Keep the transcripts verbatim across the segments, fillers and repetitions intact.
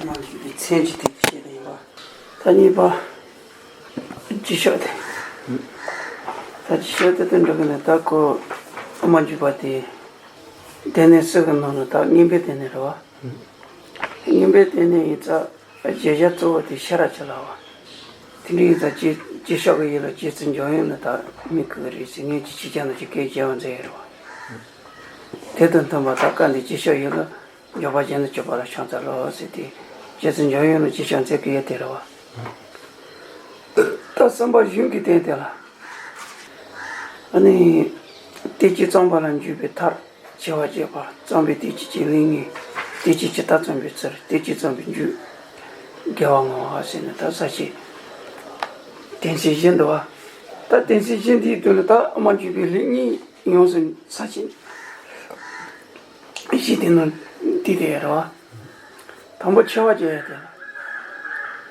མ་འཇུག་པའི་མཚན་གྱི་དེ་བཤད་པ་ཡིན་པ། ད་གཉིས་པ། རྗེས་ཤོག་དེ། ད་རྗེས་ཤོག་དེ་དོན་འགྲོ་གི་ནས་ད་ཁོ་ཨ་མ་འཇུག་པ་དེ། དེ་ནས་སུ་གི་ནང་ལ་ད་ངན་པའི་དེ་ནས་རེད་བ། ངན་པའི་དེ་ནས་ཡིན་ཙང་རྗེས་ཤོག་གཙོ་བོ་དེ་ཤ་ར་ཆ་ལ་བ། དེ་འདྲ་ཡིན་ཙང་རྗེས་རྗེས་ཤོག་གི་ཡུལ་ལ་རྗེ་བཙུན་འཇམ་དབྱངས་ནི་ད་མི་དགོས་རེད་ཟེར། ངས་ཀྱི་ཕྱི་རྒྱལ་ན་ཅི་སྐད་རྒྱལ་བ་མཛད་ཡོད་རེད་བ། དེ་དང་མཐུན་པ་ད་བཀའ་འདི་རྗེས་ཤོག་ཡུལ་ལ། འཇོག་པ་བྱས་ན་སྤྱོད་པ་ལ་ཕྱག་འཚལ་ལོ་ཟེར་ཏེ། རྗེ་བཙུན་འཇམ་དབྱངས་ལ་རྗེས་ཤོག་མཛད་ཀྱི་ཡོད་དེ་རེད་བ། ད་བསམ་པ་གཞུང་གི་སྟེང་དེ་ལ། ཨ་ནི། བདེ་སྐྱིད་གཙང་པ་ལ་འཇུག་པའི་མཐར། ཆེ་བ་བརྗོད་པ་གཙང་བའི་བདེ་སྐྱིད་ཀྱི་ལེའུ་གཉིས། བདེ་སྐྱིད་ཇི་ལྟར་བརྩམས་པའི་ཚུལ། བདེ་སྐྱིད་བརྩམས་པའི་མཇུག་དགེ་བ་བསྔོ་བ་ཟེར་ནས་ད་ས་བཅད། དོན་ཚན་བཞི་འདུག་བ། ད་དོན་ཚན་བཞི་འདིའི་དོན་ལ་ད་ཨ་མ་འཇུག་པའི་ལེའུ་གཉིས། ཡོངས་སུ་ས་ཆེན་བཞི་དེ་ནང་འདི་དེ་རེད་བ། དང་པོ་ཆེ་བ་བརྗོད་ཡ་དེ་ལ།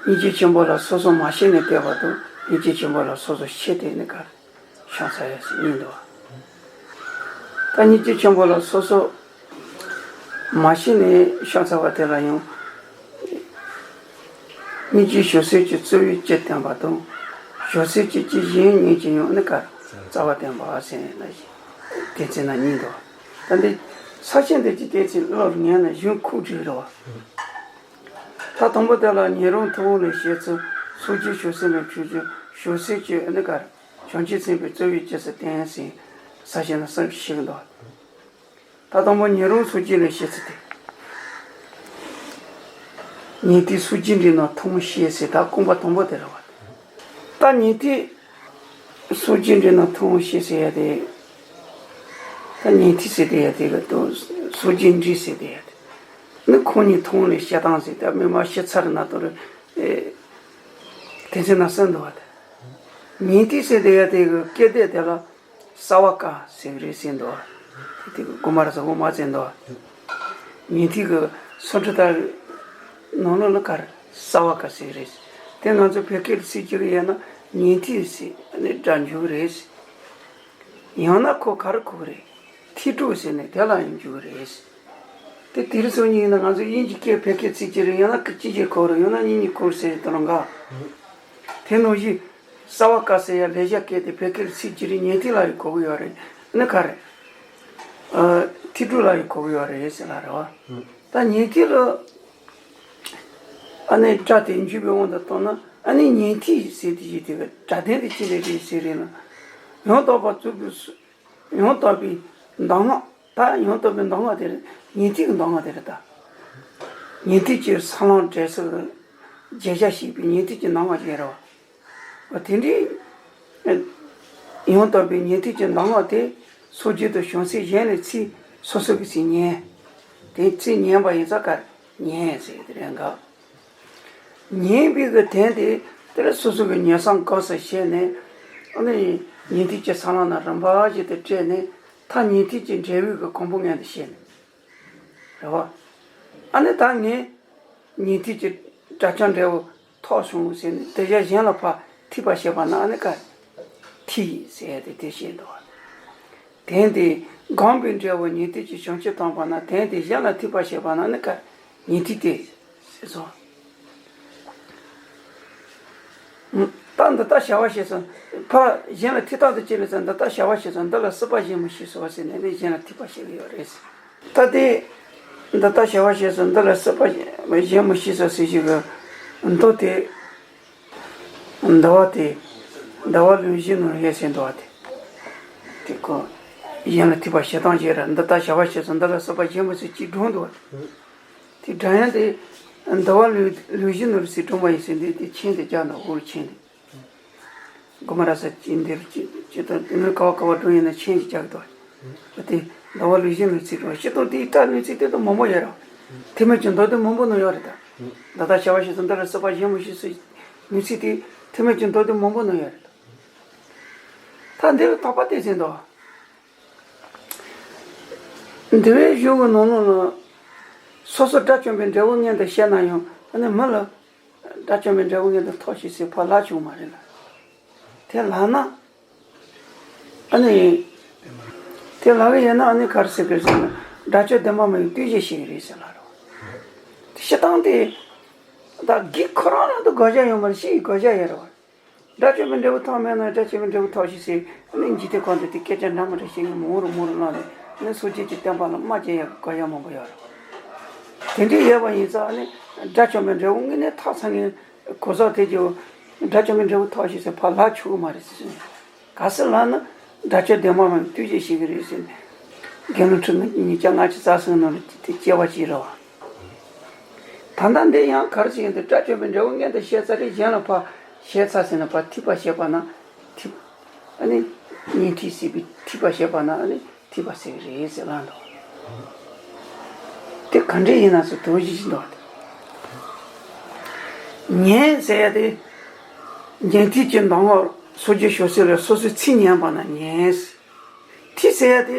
སྙིང་རྗེ་ཆེན་པོ་ལ་སོ་སོ་མ་ཤེས་ནས་བལྟས་པ་དང་སྙིང་རྗེ་ཆེན་པོ་ལ་སོ་སོ་ཤེས་ཏེ་ནི་གར་ཕྱག་འཚལ་ཡ་ཟེར་གཉིས་འདུག་བ། ད་སྙིང་རྗེ་ཆེན་པོ་ལ་སོ་སོ་མ་ཤེས་ནས་ཕྱག་འཚལ་བ་དེ་ལ་ཡང་། སྙིང་རྗེ་ཞབས་བསིལ་གྱི་རྩ་བའི་སྤྱི་བསྟན་པ་དང་། ཞབས་བསིལ་གྱི་སྤྱི་གཞན་ཉིད་ཀྱི་ཡང་ནི་གར་རྩ་བ་བསྟན་པ་ཟེར་ན་ཞིག་དེ་ཚེ་ན་གཉིས་འདུག་ད་འདི་ས་ཆེན་འདི་ཀྱི་དེ་ཚེ་བློར་ངན་ན་གཞུང་ཁུག་འགྲིག་རེད་བ། ད་དང་པོ་དེ་ལ་ཉན་རང་ཐུབ་དབང་ལས་བཤད་ཚུལ། སངས་རྒྱས་ཞབས་བསིལ་ལས་ཆོས་ཀྱི་ཞབས་བསིལ་གྱི་ནི་གར་བྱང་ཆུབ་སེམས་དཔའི་རྩ་བའི་སྤྱི་སུ་བསྟན་ཟེར་ས་ཆེན་ན་གསུམ་ཞིག་འདུག་ད་དང་པོ་ཉན་རང་སངས་རྒྱས་ལས་བཤད་ཚུལ་དེ། ཉན་ཐོས་སངས་རྒྱས་འདྲི་ན་ཐུབ་དབང་བཤད་ཟེར་ད་རྐང་པ་དང་པོ་དེ་རེད་བ། ད་ཉན་ཐོས་སངས་རྒྱས་འདྲི་ན་ཐུབ་དབང་བཤད་ཟེར་ཡ་དེ། ད་ཉན་ཐོས་ཟེར་དེ་ཡ་དེ་ག་དང་སངས་རྒྱས་འདྲི་ཟེར་དེ་ཡ་དེ། ནི་ཁོང་གཉིས་ཐུབ་དབང་ལས་བཤད་སྟངས་ཟེར་ད་མི་མ་བཤད་ཚར་ན་དོ་རུ། དེ་ཚེ་ན་གསུམ་འདུག་བ་དེ། ཉན་ཐོས་ཟེར་དེ་ཡ་དེ་ག་སྐད་བརྡ་དེ་ལ། ས་བ་ཀ་ཟེར་གི་རེད་ཟེར་འདུག་དེ་དེ་གོ་མ་ར་ས་གོ་མ་ཟེར་འདུག་ཉན་ཐོས་ཀྱི་སོ་ཁྲི་ལྟར་ནང་ལོགས་ལ་ཀར་ས་བ་ཀ་ཟེར་གི་རེད། དེ་ང་ཚོ་བོད་སྐད་ལ་ཚིག་གཅིག་ཡོད་ན་ཉན་ཐོས་ཟེར་ནས་སྒྲ་འཇུག་གི་རེད། ཡང་ན་ཁོ་ག་རེ་གོ་གི་རེད། ཐོས་གྲོལ་ཟེར་ནས་དེ་ལ་ཡང་འཇུག་གི་རེད། དེ་དེ་རིང་སང་ཉིན་ཡིན་ན་ང་ཚོ་དབྱིན་ཇི་སྐད་བོད་སྐད་ཚིག་གཅིག་རེད། ཡང་ན་སྐད་ཅིག་གཅིག་གོ་རེད། ཡང་ན་གཉིས་གཉིས་གོ་ཟེར་དེ་རང་ག་དེ་ནང་བཞིན། ས་བ་ཀ་ཟེར་ཡ་ལེགས་སྦྱར་སྐད་དེ་བོད་སྐད་ཚིག་གཅིག་རེད། ཉན་ཐོས་ལ་ཡང་གོ་གི་ཡོད་རེད། ནི་ག་རེད། ཨ། ཐོས་གྲོལ་ལ་ཡང་གོ་གི་ཡོད་རེད་ཟེར་ལ་རེད་བ། ད་ཉན་ཐོས་ལ་ཨ་ནི་སྒྲ་དེ་འཇུག་པའི་དབང་དུ་བཏང་ན་ཨ་ནི་ཉན་ཐོས་ཟེར་དེ་ཡིན་དེ་གི་སྒྲ་དོན་དེ་ཅི་ལས་རེད་ཟེར་རེད་ན། ཡང་དག་པར་རྫོགས་པའི་སུ། ཡང་དག་པའི་གདམས་ངག་ད་ཡང་དག་པའི་གདམས་ངག་དེ་རེད། ཉན་ཐོས་ཀྱི་གདམས་ངག་དེ་རེད་ད། ཉན་ཐོས་ཀྱི་ས་ལམ་འབྲས་སུ་རྒྱས་བྱ་ཞེས་པའི་ཉན་ཐོས་ཀྱི་གདམས་ངག་ཅིག་རེད་བ། དེ་འདྲའི་ཡང་དག་པའི་ཉན་ཐོས་ཀྱི་གདམས་ངག་དེ་སངས་རྒྱས་དང་བྱང་སེམས་གཞན་ལས་ཚིག་སོ་སོ་གི་ཚིག་ཉན། དེ་ཚིག་ཉན་པ་ཡིན་ཙང་ཀར་ཉན་ཟེར་གི་དེ་རེད་འགའ། ཉན་པའི་གི་དོན་དེ་དེར་སོ་སོ་གི་ཉན་བསམ་དགོངས་སུ་བཞེས་ནས། ཨ་ནི་ཉན་ཐོས་ཀྱི་ས་ལམ་ན་རིམ་པ་བཞིན་དུ་བསྐྱལ་ནས་ད་ཉན་ཐོས་ཀྱི་འབྲས་བུའི་གི་གོང་བུ་མངོན་དུ་བྱས་ནས། རེད་བ། ཨ་ནི་ད་ངས་ཉན་ཐོས་ཀྱི་དགྲ་བཅོམ་འབྲས་བུ་ཐོབ་བྱུང་ཟེར་ནས་དེ་བཞིན་གཞན་ལ་ཕར་ཐོས་པ་བྱེད་པ་ན་ཨ་ནི་ཀ་ཐོས་ཟེར་ཏེ་དེ་བཤད་འདུག་བ། དོན་དེ་སྒོམ་པའི་འབྲས་བུ་ཉན་ཐོས་ཀྱི་བྱང་ཆུབ་ཐོབ་པ་ན་དོན་དེ་གཞན་ལ་ཐོས་པ་བྱེད་པ་ན་ཨ་ནི་ཀ་ཉན་ཐོས་ཏེ་ཟེར་སོ། ད་འདི་ལྟར་བྱ་བ་བྱེད་ཙང་ཕར་གཞན་ལ་ཐོས་ཐག་ཏུ་བཅད་པའི་ཚེ་འདི་ལྟར་བྱ་བ་བྱེད་ཙང་འདི་ལ་སྲིད་པ་གཞན་མི་ཤེས་སོ་ཟེར་ནས་ནི་གཞན་ལ་ཐོས་པ་བྱེད་ཀྱི་ཡོད་རེད། ད་དེ་འདི་ལྟར་བྱ་བ་བྱེད་ཙང་འདི་ལ་སྲིད་པ་གཞན་མི་ཤེས་སོ་ཟེར་ཞིག་གི་མདོ་དེ། འདུལ་བ་དེ། འདུལ་བ་ལེའུ་བཞི་ནང་ཡོད་ཟེར་འདུལ་བ་དེ། དེ་ཁོ། གཞན་ལ་ཐོས་པ་བྱེད་སྟངས་བྱེད་ར་འདི་ལྟར་བྱ་བ་བྱེད་ཙང་འདི་ལ་སྲིད་པ་གཞན་མི་ཤེས་ཅེས་སྒྲུང་འདུལ་བ་དེ། དེ་སྒྲ་དབྱངས་དེ། འདུལ་བ་ལེའུ་ལེའུ་བཞི་ནང་ཟེར་སྒྲུང་པ་ཡིན་ཟེར་འདི་དེ་མཆན་དེ་རྒྱག་འདུག་འོག་མཆན་དེ། དགོན་པ་ར་ས་ཅི་འདིར་ཅི་ཅི་དང་དེ་ནས་ག་བ་ག་བ་འགྲོ་ཡིན་ན་མཆན་ཞིག་རྒྱག་གི་འདུག་དེ་ཟླ་བ་ལུག་ཤིང་ལུག་ཚིག་འགྲོ་ཤི་དང་དེའི་སྐྲ་ལུག་ཚིག་དེ་དང་མང་པོ་ཡོད་ར། དེ་མོད་ཀྱི་མདོ་དོན་མང་པོ་ནང་ཡོད་རེད་ད། ད་ལྟ་བྱ་བ་ཞིག་ཏུ་འདི་ལ་སྲིད་པ་གཞན་མི་ཤེས་སུ་ལུག་ཚིག་དེ་དེ་མོད་ཀྱི་མདོ་དོན་མང་པོ་ནང་ཡོད་རེད་ད། ད་འདི་ལ་དོགས་པ་དེ་ཟིན་འདུག་འདི་བའི་གཞུང་གི་ནང་ལོགས་ལ་སོ་སོ་དགྲ་བཅོམ་པའི་འབྲས་བུ་མངོན་དུ་བྱས་ན་ཡང་ཨ་ནི་མི་ལ། དགྲ་བཅོམ་པའི་འབྲས་བུ་མངོན་དུ་ཐོབ་ཤིག་ཟེར་ཕར་ལབ་བྱུང་མ་རེད་ལ། དེ་ལབ་ན། ཨ་ནི། དེ་ལབ་ཡིན་ན་ཨ་ནི་ག་རེ་ཟེར་དགོས་ཟེར་ན་དགྲ་བཅོམ་བདེན་པ་མ་ཡིན་ལྟོས་བཅས་ཤིག་རེད་ཟེར་ལབ་རོགས། དེ་བཤད་སྟངས་དེ། ད་གི་ཁོ་རང་ལ་ད་དགག་བྱ་ཡོད་མ་རེད། ཤི་ཡི་དགག་བྱ་ཡོད་རེད་བ། དགྲ་བཅོམ་པའི་འབྲས་བུ་ཐོབ་མེད་ན་དགྲ་བཅོམ་པའི་འབྲས་བུ་ཐོབ་ཤིག་ཟེར་ནས་འཇིག་རྟེན་ཁོང་དུ་དེ་སྐད་ཆ་འདྲ་མི་འདྲ་བཤད་ངན་མོ་རུ་མོ་རུ་ལངས་ནས་ནི་སོ་སྐྱེ་གི་བསྟན་པ་ལ་རྨ་རྒྱག་ཡག་གི་དགག་བྱ་མང་པོ་ཡོད་རེད། དེ་འདྲའི་ཡོད་པ་ཡིན་ཙང་ནི་དགྲ་བཅོམ་པའི་འབྲས་བུ་དངོས་གནས་ཐོབ་ཚར་ངན་གོ་ས་དེ་ཀྱི་དགྲ་བཅོམ་པའི་འབྲས་བུ་ཐོབ་ཤིག་ཟེར་ཕར་ལབ་ཆོག་གི་མ་རེད་ཟེར་སོང་། གལ་སྲིད་ལབ་ན་དགྲ་བཅོམ་བདེན་པ་མ་ཡིན་བརྟུལ་ཞུགས་ཤིག་གི་རེད་ཟེར་ནས་དགེ་སློང་ཁྲི་ཉིས་བརྒྱ་ལྔ་བཅུ་རྩ་གསུམ་ནང་ལ་དེ་སྐྱེ་བ་ཅིག་རེད་བ། ད་ལྟ་འདི་ཡང་ག་རེ་ཟེར་ཡིན་དུས་དགྲ་བཅོམ་པའི་འབྲས་བུ་མངོན་དུ་བྱས་ཚར་རེད། གཞན་ལ་ཕར་བྱས་ཚར་ཟེར་ན་ཕར་ཐོས་པ་བྱས་པ་ན་ཐོས། ཨ་ནི་ཉན་ཐོས་ཟེར་བའི་ཐོས་པ་བྱས་པ་ན་ཨ་ནི་ཐོས་པ་ཟེར་གི་རེད་ཟེར་ལབ་འདུག་དེ་ག་འདྲ་ཡིན་ན་ཟེར་དོགས་གཞི་ཞིག་འདུག་ཉན་ཟེར་ཡ་དེ་ཉན་ཐོས་ཀྱི་གདམས་ངག་སོ་སྐྱེ་ཞོ་སེ་ལ་སོ་སོའི་ཚིག་ཉན་པ་ན་ཉན། ཐོས་ཟེར་ཡ་དེ་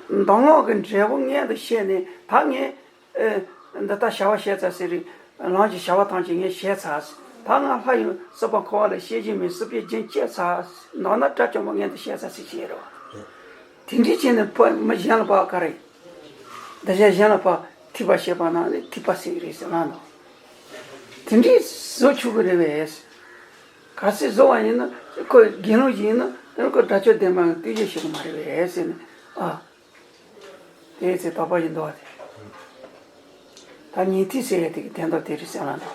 གདམས་ངག་གི་འབྲས་བུ་མངོན་དུ་བྱས་ནས་ད་ངས། ཨེ། འདི་ལྟར་བྱ་བ་བྱས་ཚར་ཟེར་རེད། ལམ་གྱི་བྱ་བ་ཐམས་ཅད་ངས་བྱས་ཚར། ད་ང་ལྷ་ཡི་སྲིད་པ་འཁོར་བ་ལས་སྐྱེ་རྒྱུ་མེད། སྲིད་པའི་རྒྱུན་བཅད་ཚར། མདོར་ན་དགྲ་བཅོམ་པ་མངོན་དུ་བྱས་ཚར་ཟེར་བྱས་རེད་བ། དེ་འདྲའི་བྱས་ནས་ཕ་མི་གཞན་ལ་ཕར་ག་རེ། འདི་བྱས་གཞན་ལ་ཕར་ཐོས་པ་བྱས་པ་ན་ནི་ཐོས་པ་ཟེར་གི་རེད་ཟེར་ལབ་འདུག་དེ་འདྲའི་བཟོ་ཆོག་གི་རེད་པས། གལ་སྲིད་བཟོ་བ་ཡིན་ན་ཁོ་དགེ་སློང་ཞིག་ཡིན་ན་ཁོ་དགྲ་བཅོམ་བདེན་པ་ཡང་བརྟུལ་ཞུགས་ཤིག་མ་རེད་པས་ཟེར་ནས་ཨ། དེའི་ཚེ་དོགས་པ་ཞིག་འདུག་པ་དེ། ད་ཉན་ཐོས་ཟེར་ཡས་དེ་གི་དོན་དག་དེ་རེད་ཟེར་ལབ་འདུག་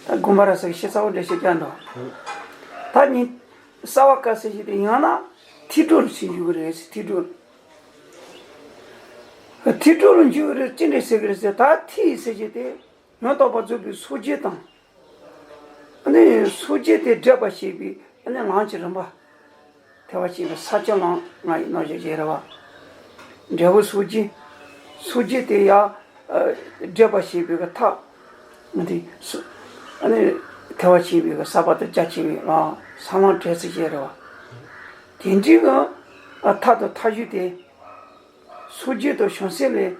ད་དགོན་པ་ར་ས་གི་ཤེས་ཚ་བོ་འགྲེལ་བཤད་རྒྱག་འདུག་ད་ཉན། གསར་བ་བཀའ་ཟེར་གྱི་དེ་ཡང་ན་ཐོས་གྲོལ་ཟེར་འཇུག་གི་རེད་ཟེར། ཐོས་གྲོལ། ཐོས་གྲོལ་ལ་འཇུག་གི་རེད། ཅི་འདྲ་ཟེར་གི་རེད་ཟེར། ད་ཐོས་ཟེར་གྱི་དེ་ཡང་དག་པར་རྫོགས་པའི་སངས་རྒྱས་དང་། ཨ་ནི་སངས་རྒྱས་དེ་བསྒྲུབ་པར་བྱེད་པའི་ཨ་ནི་ལམ་གྱི་རིམ་པ། ཐེག་པ་ཆེན་པོའི་ས་བཅུ་ལམ་ལྔ་ཡི་རྣམ་གཞག་བྱེད་རེད་བ། འབྲས་བུ་སངས་རྒྱས། སངས་རྒྱས་དེ་ཡང་། ཨ། བསྒྲུབ་པར་བྱེད་པའི་གི་ཐབས། འདི་སུ། ཨ་ནི་ཐེག་པ་ཆེན་པོའི་གི་ཟབ་པ་དང་རྒྱ་ཆེ་བའི་ལམ་ས་ལམ་བྲལ་ཚུལ་བྱེད་རེད་བ། དེ་འདྲའི་གི། ཨ། ཐབས་དང་ཐབས་བྱུས་དེ། སངས་རྒྱས་དང་བྱང་སེམས་ལས།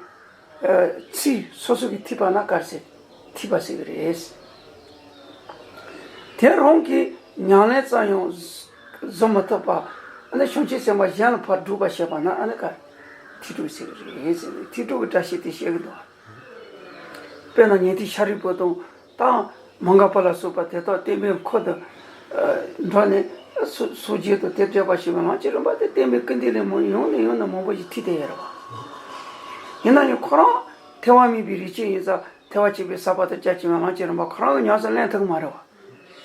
ཨ། ཚིག་སོ་སོ་གིས་ཐོས་པ་ན་ག་རེ་ཟེར། ཐོས་པ་ཟེར་གི་རེད། དེ་རང་གིས་ཉམས་ལེན་ཙམ་ཡང་བཟོ་མི་ཐུབ་པ། ཨ་ནི་བྱང་ཆུབ་སེམས་དཔའ་གཞན་ལ་ཕར་སྒྲུབ་པ་བྱེད་པ་ན་ཨ་ནི་ག་རེ། ཐོས་གྲོལ་ཟེར་གི་རེད་ཟེར་ནས་ཐོས་གྲོལ་གྱི་སྒྲ་བཤད་དེ་བཤད་གི་འདུག་དཔེར་ན་ཉན་ཐོས་ཤཱ་རིའི་བུ་དང་ད་མོའུ་འགལ་བ་ལ་སོགས་པ་དེ་དག་བསྟན་པའི་འཁོར་དུ་འགྲོ་ནས་སངས་རྒྱས་དང་དེ་བསྒྲུབ་པར་བྱེད་པའི་ལམ་གྱི་རིམ་པ་དེ་བསྟན་པའི་སྐུལ་འདེད་ལས་མང་ཡང་ནས་ཡང་དུ་མང་པོ་ཞིག་ཐོས་བསྡད་ཡོད་རེད་བ། ཡིན་ན་ཡང་ཁོ་རང་ཐེག་པ་དམན་པའི་རིགས་ཅན་ཡིན་ཙང་ཐེག་པ་ཆེན་པོའི་ཟབ་པ་དང་རྒྱ་ཆེ་བའི་ལམ་གྱི་རིམ་པ་ཁོ་རང་གིས་ཉམས་སུ་ལེན་ཐུབ་ཀྱི་མ་རེད་བ།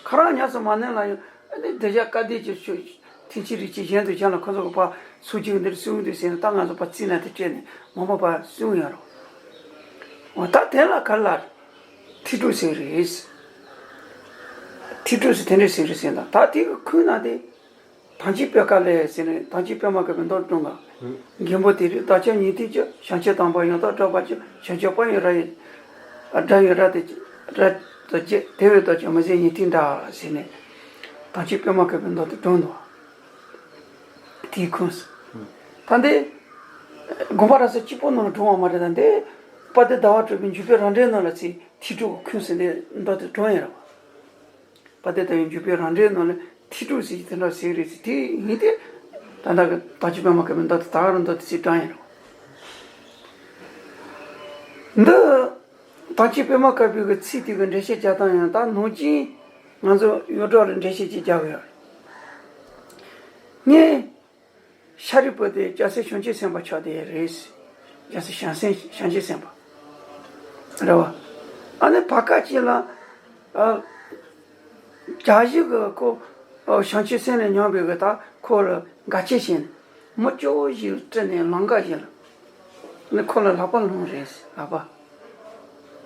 ཁོ་རང་ཉམས་སུ་མ་ལེན་ལ་ཡང་ཨ་ནི་གདུལ་བྱ་སྐལ་ལྡན་གྱི་ཆོས་ཐེག་ཆེན་རིགས་ཅན་གཞན་དུ་སྦྱངས་ལ་ཁོ་ཚོ་གི་ཕར་སངས་རྒྱས་འདིར་གསུངས་འདུག་ཟེར་ནས་ད་ང་ཚོ་ཕར་རྩིས་ན་དེ་སྤྲད་ནས་མང་པོ་ཕར་གསུངས་ཡོད་རེད། འོ་ད་དེ་ལ་ག་རེ་ལབ། ཐོས་གྲོལ་ཟེར་གི་རེད། ཐོས་གྲོལ་ཟེར་དེ་འདྲ་ཟེར་གི་རེད་ཟེར་ན་ད་དེ་གི་ཁུངས་ན་དེ། དམ་ཅན་པད་དཀར་ལས་ཟེར་ནས་དམ་ཅན་པད་མ་དཀར་པོའི་མདོ་སྒྲུང་ག། མགོན་པོ་དེ་རིང་བདག་ཅག་ཉན་ཐོས་ཀྱི། བྱང་ཆུབ་དམ་པ་ཡང་དག་སྒྲུབ་པར་བྱེད། བྱང་ཆུབ་དཔལ་ཡོན་རབ་ཡིན། སྒྲ་ཡིན་རབ་ཏུ་རྒྱས། དེ་བས་བདག་ཅག་མི་ཟད་ཉན་ཐོས་འདྲ་ཟེར་ནས། དམ་ཅན་པད་མ་དཀར་པོའི་མདོ་དེ་སྒྲུང་འདུག་དེའི་ཁུངས་སུ། ད་འདི། དགོན་པ་ར་ས་གཅིག་པོ་ནང་ལ་སྒྲུང་བ་མ་རེད། ད་འདི། དཔལ་ལྡན་ཟླ་བ་གྲགས་པའི་འཇུག་པའི་རང་འགྲེལ་ནང་ལ་ཚིག་ཐོས་གྲོལ་གྱི་ཁུངས་སུ་འདི་མདོ་དེ་སྒྲུང་ཡིན་རེད་བ། དཔལ་ལྡན་ཟླ་བའི་འཇུག་པའི་རང་འགྲེལ་ནང་ལ་ཐོས་གྲོལ་ཟེར་གྱི་དེ་འདྲ་ཟེར་གྱི་རེད་ཟེར། དེ་ཡིན་ཏེ། ད་ལྟ་གི་དམ་ཅན་པད་མ་དཀར་པོའི་མདོ་དེ་ད་ག་རང་མདོ་དེ་ཚིག་དྲངས་ཡིན་རེད། འདི། དམ་ཅན་པད་མ་དཀར་པོའི་གི་ཚིག་དེ་གི་འགྲེལ་བཤད་རྒྱག་སྟངས་ཡང་ད་ནང་བཞིན་ང་ཚོ་ཡོངས་གྲགས་ལ་འགྲེལ་བཤད་ཅིག་རྒྱག་གི་ཡོད་རེད། ངས། ཤཱ་རིའི་བུ་དེ་རྒྱལ་སྲས་བྱང་ཆུབ་སེམས་དཔའ་ཆགས་བསྡད་རེད། རྒྱལ་སྲས་བྱང་སེམས་བྱང་ཆུབ་སེམས་དཔའ། རེད་བ། ཨ་ནི་བར་སྐབས་ཅིག་ལ། ཨ། རྒྱལ་བཞི་གི་ཁོ། ཨ། བྱང་ཆུབ་སེམས་ལ་མྱངས་པའི་གི་ད་ཁོ་ལ་འགལ་རྐྱེན་བྱས་ནས། མི་སྐྱོ་བོ་ཞིག་ཁྲིད་ནས་ལམ་ཁ་ཞིག་ལ། ཨ་ནི་ཁོ་ལ་ལག་པ་བླངས་རེད། ལག་པ།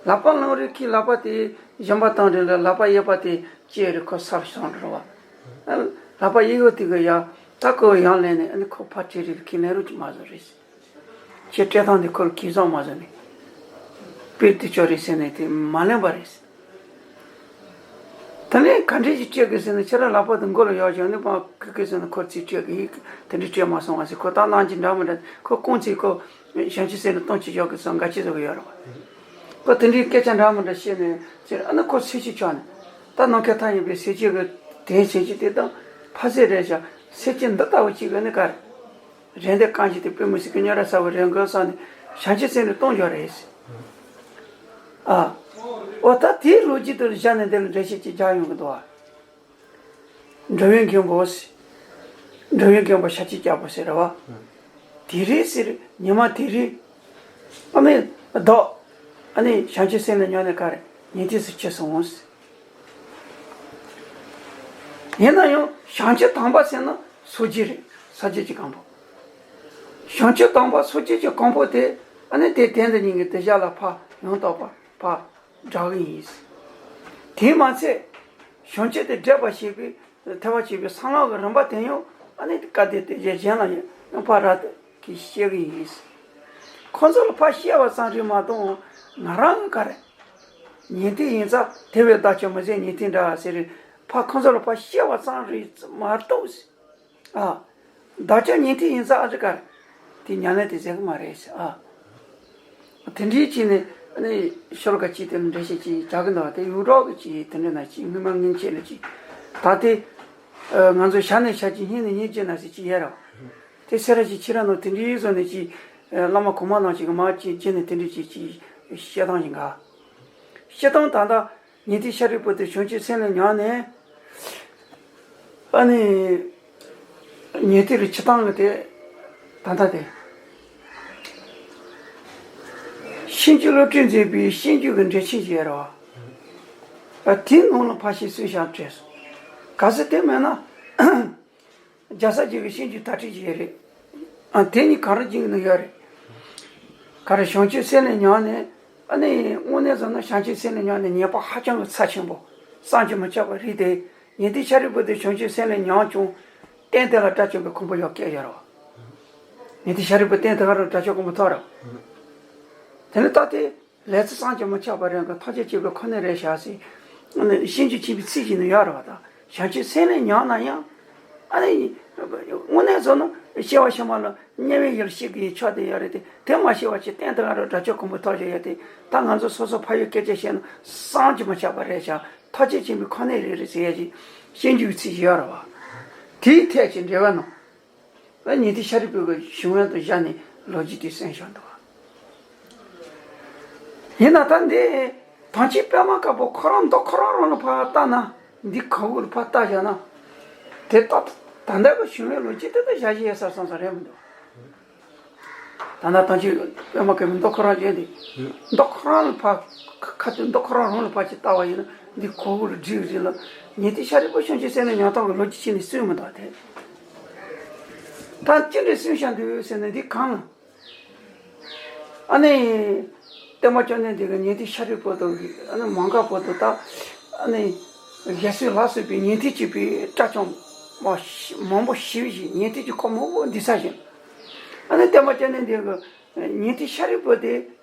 ལག་པ་བླངས་རེད། ཁོས་ལག་པ་དེ་བཞོན་པ་བཏང་རེད་ལ་ལག་པ་གཡས་པ་དེ་བཅད་རེད། ཁོ་སར་སོང་རེད་བ། ཨ། ལག་པ་གཡས་པ་དེ་གི་ཡ། ད་ཁོ་ཡང་ལེན་ནས་ཨ་ནི་ཁོ་ཕར་བྲོས་རེད། ཁོས་ལེན་རོགས་ཅིག་མ་བཟོ་རེད། ཁྱེད་སྤྲད་སྟངས་དེ་ཁོར་གུས་བསམ་མ་བཟོ་ནས། དཔེ་དེ་ཆོག་རེད་ཟེར་ནས་དེ་མ་ལེན་པ་རེད། དེ་ནས་ག་འདྲས་ཞིག་སྤྲད་དགོས་ཟེར་ན་ཁྱེད་རང་ལག་པ་དེ་མགོ་ལ་གཡོགས་བྱས་ནས་པང་ཁུག་ཁུག་ཟེར་ན་ཁོ་ཚོས་སྤྲད་གི་ཡིག་དེ་འདྲས་སྤྲད་མ་སོང་བ་ཟེར། ཁོ་ད་གནང་གི་འདྲ་མི་འདྲ། ཁོ་རྐང་ཚེ་ཁོ་བྱང་ཆུབ་སེམས་ནས་གཏོང་ཅི་ཆོག་གི་སོང་འགའ་ཅི་བཟོ་གི་ཡོད་རེད་བ། ཁོ་དེ་འདྲས་སྐད་ཆ་འདྲ་མི་འདྲ་བཤད་ནས་ཟེར། ཨ་ནི་ཁོ་སེམས་ཤུགས་ཆག་ནས་ད་ནམ་མཁའི་མཐའ་ཡས་པའི་སེམས་བསྐྱེད་ཀྱི་དོན་བྱེད་ཀྱི་དེ་དང་ཕ་ཟེར་རེད་བྱ་སེམས་བསྐྱེད་འདི་ལྟ་བུ་ཅིག་གི་ནི་ག་རེ། རེ་འདོད་རྐང་བཞི་དེ་པུས་མོ་ཟེར་གི་ཉོ་ར་ས་བོ་རེ་འགོད་ས་ནས་བྱང་ཆུབ་སེམས་ནས་གཏོང་རྒྱུ་རེད། ཨ། འོ་ད་དེའི་ལོ་རྒྱུས་དེ་ལ་བཞག་ནས་འདི་ལ་འགྲེལ་བཤད་ཅིག་རྒྱག་ཡོང་གི་འདུག་བ། འགྲོ་བའི་མགོན་པོ་ཟེར། འགྲོ་བའི་མགོན་པོ་ཤཱཀྱའི་རྒྱལ་པོ་ཟེར་ར་བ། དེ་རིང་ཟེར་ཉི་མ་དེ་རིང་། ཨ་མའི་བདག་ཨ་ནི་བྱང་ཆུབ་སེམས་ལ་མྱོང་ནས་ག་རེ་ཉན་ཐོས་སུ་སྐྱེས་སོང་ཟེར། ཡིན་ན་ཡང་བྱང་ཆུབ་དམ་པ་ཟེར་ན་སངས་རྒྱས་རེད། སངས་རྒྱས་ཀྱི་གོ་འཕང་། བྱང་ཆུབ་དམ་པ་སངས་རྒྱས་ཀྱི་གོ་འཕང་དེ་ཨ་ནི་དེ་དོན་དུ་ཉིད་ཀྱི་དེ་ཞག་ལ་ཕར་ཡང་དག་པར་ཕར་བསྒྲགས་ཀྱི་ཡིན། དེས་མ་ཚད་བྱང་ཆུབ་དེ་བསྒྲུབ་པར་བྱེད་པའི་ཐེག་པ་ཆེན་པོའི་གསང་སྔགས་ཀྱི་རིམ་པ་དེ་ཡང་ཨ་ནི་སྐབས་དེ་དེ་རྗེས་གཞན་ལ་ཡང་ཕར་ར་དེ་གིས་བཤད་ཀྱི་ཡིན། ཁོང་ཚོ་ལ་ཕར་བཤད་པ་ཙམ་རེད་མ་གཏོགས་ང་རང་གི་ག་རེ། ཉན་ཐོས་ཡིན་ཙང་དེ་བས་བདག་ཅག་མི་ཟད་ཉན་ཐོས་འདྲ་ཟེར་རེད། ཕར་ཁོང་ཚོ་ལ་ཕར་བཤད་པ་ཙམ་རེད་མ་གཏོགས། ཨ། བདག་ཅག་ཉན་ཐོས་ཡིན་ཙང་ཨ་ཙི་ག་རེ། དེ་ཉམས་ལེན་དེ་མཛད་གི་མ་རེད་ཟེར་ཨ། དེ་འདྲའི་ཅིག་ནས་ཨ་ནི་ཤོ་ལོ་ཀ་གཅིག་དེ་ལ་འགྲེལ་བཤད་ཅིག་རྒྱག་གི་འདུག་དེ་ཡུལ་གྲོགས་ཀྱི་ཅིག་དེ་འདྲ་ན་ཅིག་སྔོན་མ་སྔོན་ཆད་ལ་ཅིག་ད་དེ། ཨ། ང་ཚོ་ཞག་ནས་ཞག་གཅིག་ཉིན་ནས་ཉིན་གཅིག་ན་ཟེར་ཅིག་ཡོད་རེད་བ། དེ་སེ་ར་བྱེས་ཁྱེད་རང་ནང་དེ་འདྲའི་བཟོ་ནས་ཅིག་ཨ། བླ་མ་གོང་མ་ནང་ཅིག་གི་མ་ཅིག་བྱས་ནས་དེ་འདྲའི་ཅིག་ཅིག་བཤད་སྟངས་ཡིན་ག། བཤད་སྟངས་ད་ལྟ་ཉན་ཐོས་ཤཱ་རིའི་བུ་དེ་བྱང་ཆུབ་སེམས་ལ་མྱོང་ནས། ཨ་ནི། ཉན་ཐོས་ལ་སྐྱེ་སྟངས་ཀྱི་དེ། ད་ལྟ་དེ། ཤེས་འགྱུ་བློ་གྲོས་མཛད་པའི་ཤེས་འགྱུ་གི་འགྲེལ་ཆེན་ཞིག་ཡོད་རེད་བ། ཨ། དེའི་ནང་ལ་ཕར་ཞིག་གསུངས་བཞག་བྲིས་སོང་། གལ་སྲིད་དེ་མེད་ན། རྒྱལ་སྲས་རྒྱལ་བའི་ཤེས་འགྱུ་དར་ཁྲིད་ཅིག་ཡོད་རེད། ཨ། དེ་གཉིས་གང་རུང་གཅིག་ནང་ཡོད་རེད། ག་རེ་བྱང་ཆུབ་སེམས་ལ་མྱོང་ནས། ཨ་ནི་དངོས་གནས་བཟོ་ན་བྱང་ཆུབ་སེམས་ལ་མྱོང་ནས་ཉེས་པ་ཧ་ཅང་གི་ཚབས་ཆེན་པོ། བསམ་གྱིས་མི་ཁྱབ་པ་རེད་དེ། ཉན་ཐོས་ཤཱ་རིའི་བུ་དེ་བྱང་ཆུབ་སེམས་ལ་མྱོང་བྱུང་། སྟན་དེ་ལ་དགྲ་བཅོམ་པའི་ཁང་པ་ཡར་བཀལ་ཡོད་རེད་བ། ཉན་ཐོས་ཤཱ་རིའི་བུ་སྟན་དེ་ག་རུ་དགྲ་བཅོམ་ཁང་པ་ཐོབ་རེད་བ། དེ་ནས་ད་དེ། ལས་ཚོགས་བསམ་གྱིས་མི་ཁྱབ་པ་རེད་གི་ཐམས་ཅད་མཁྱེན་པའི་ཁོ་ནས་རེད་བཞག་ཟེར། ཨ་ནི་ཤེས་འགྱུ་ཆེན་པོའི་ཚིག་ཅིག་ནི་ཡོད་རེད་བ་ད། བྱང་ཆུབ་སེམས་ལ་མྱོང་ན་ཡང་། ཨ་ནི། དངོས་གནས་བཟོ་ན་སྐྱེ་བ་ཕྱི་མ་ལ་དམྱལ་བའི་ཡུལ་སྐྱེ་གི་ཡོད་ཆོག་དེ་ཡོད་རེད་དེ། དེ་མ་ཤེས་པ་ཅིག་སྟན་དེ་ག་རུ་དགྲ་བཅོམ་ཁང་པ་ཐོབ་བཞག་ཡོད་དེ། ད་ང་ཚོ་སོ་སོ་ཕ་ཡུལ་སྐད་ཆ་བཤད་ན་བསམ་གྱིས་མི་ཁྱབ་པ་རེད་བཞག་ཐམས་ཅད་མཁྱེན་པའི་ཁོ་ནས་རེད་རེད་ཟེར་ཡ་ཅིག་ཤེས་འགྱུའི་ཚིག་ཅིག་ཡོད་རེད་བ། དེའི་ཐད་ཀྱི་འགྲེལ་པ་ནང་། ཉན་ཐོས་ཤཱ་རིའི་བུ་གི་བྱུང་བ་དང་སྦྱར་ནས་ལོ་རྒྱུས་དེ་གསུངས་བཞག་འདུག་ཡིན་ན་ད་འདི་དམ་ཅན་པདྨ་དཀར་པོ་ཁོ་རང་མདོ་ཁོ་རང་རང་ལ་ཕར་བལྟས་ན། འདི་ག་བུ་ལ་ཕར་བལྟས་བཞག་ན། དེ་ད་ད་ལྟ་གི་བྱུང་བའི་ལོ་རྒྱུས་དེ་ད་བཞག་བཞག་ཡོད་ས་བསམ་ས་རེད་མི་འདུག་ད་ལྟ་དམ་ཅན་པདྨ་དཀར་པོའི་མདོ་ཁོ་རང་བྱས་ཏེ། མདོ་ཁོ་རང་ལ་ཕར་ཁ་ཁ་ཏོན་མདོ་ཁོ་རང་རང་ལ་ཕར་ཅིག་བལྟས་པ་ཡིན་ན་འདི་ག་བུ་ལ་འགྲིག་རེད་ལ། ཉན་ཐོས་ཤཱ་རིའི་བུ་བྱང་ཆུབ་སེམས་ལ་མྱོང་སྟངས་ཀྱི་ལོ་རྒྱུས་ཅིག་ནི་གསུངས་མི་འདུག་དེ། ད་ཅི་འདྲ་གསུངས་བཞག་འདུག་ཟེར་ན་འདི་གང་ལ། ཨ་ནི། བསྟན་པ་བཅོམ་ལྡན་འདས་ཀྱིས་ཉན་ཐོས་ཤཱ་རིའི་བུ་དང་ཨ་ནི་མ་འགགས་པོ་དང་ད། ཨ་ནི། ཞལ་གསུང་ལ་སོགས་པའི་ཉན་ཐོས་བྱེད་པའི་དགྲ་བཅོམ་པ་མང་པོ་ཞེ་པོ་ཞིག་ཉན་ཐོས་ཀྱི་འཁོར་མང་པོ་འདུས་ས་ཞིག་ཨ་ནི་བསྟན་པ་བཅོམ་ལྡན་འདས་ཀྱིས་ཉན་ཐོས་ཤཱ་རིའི་བུ་དེ་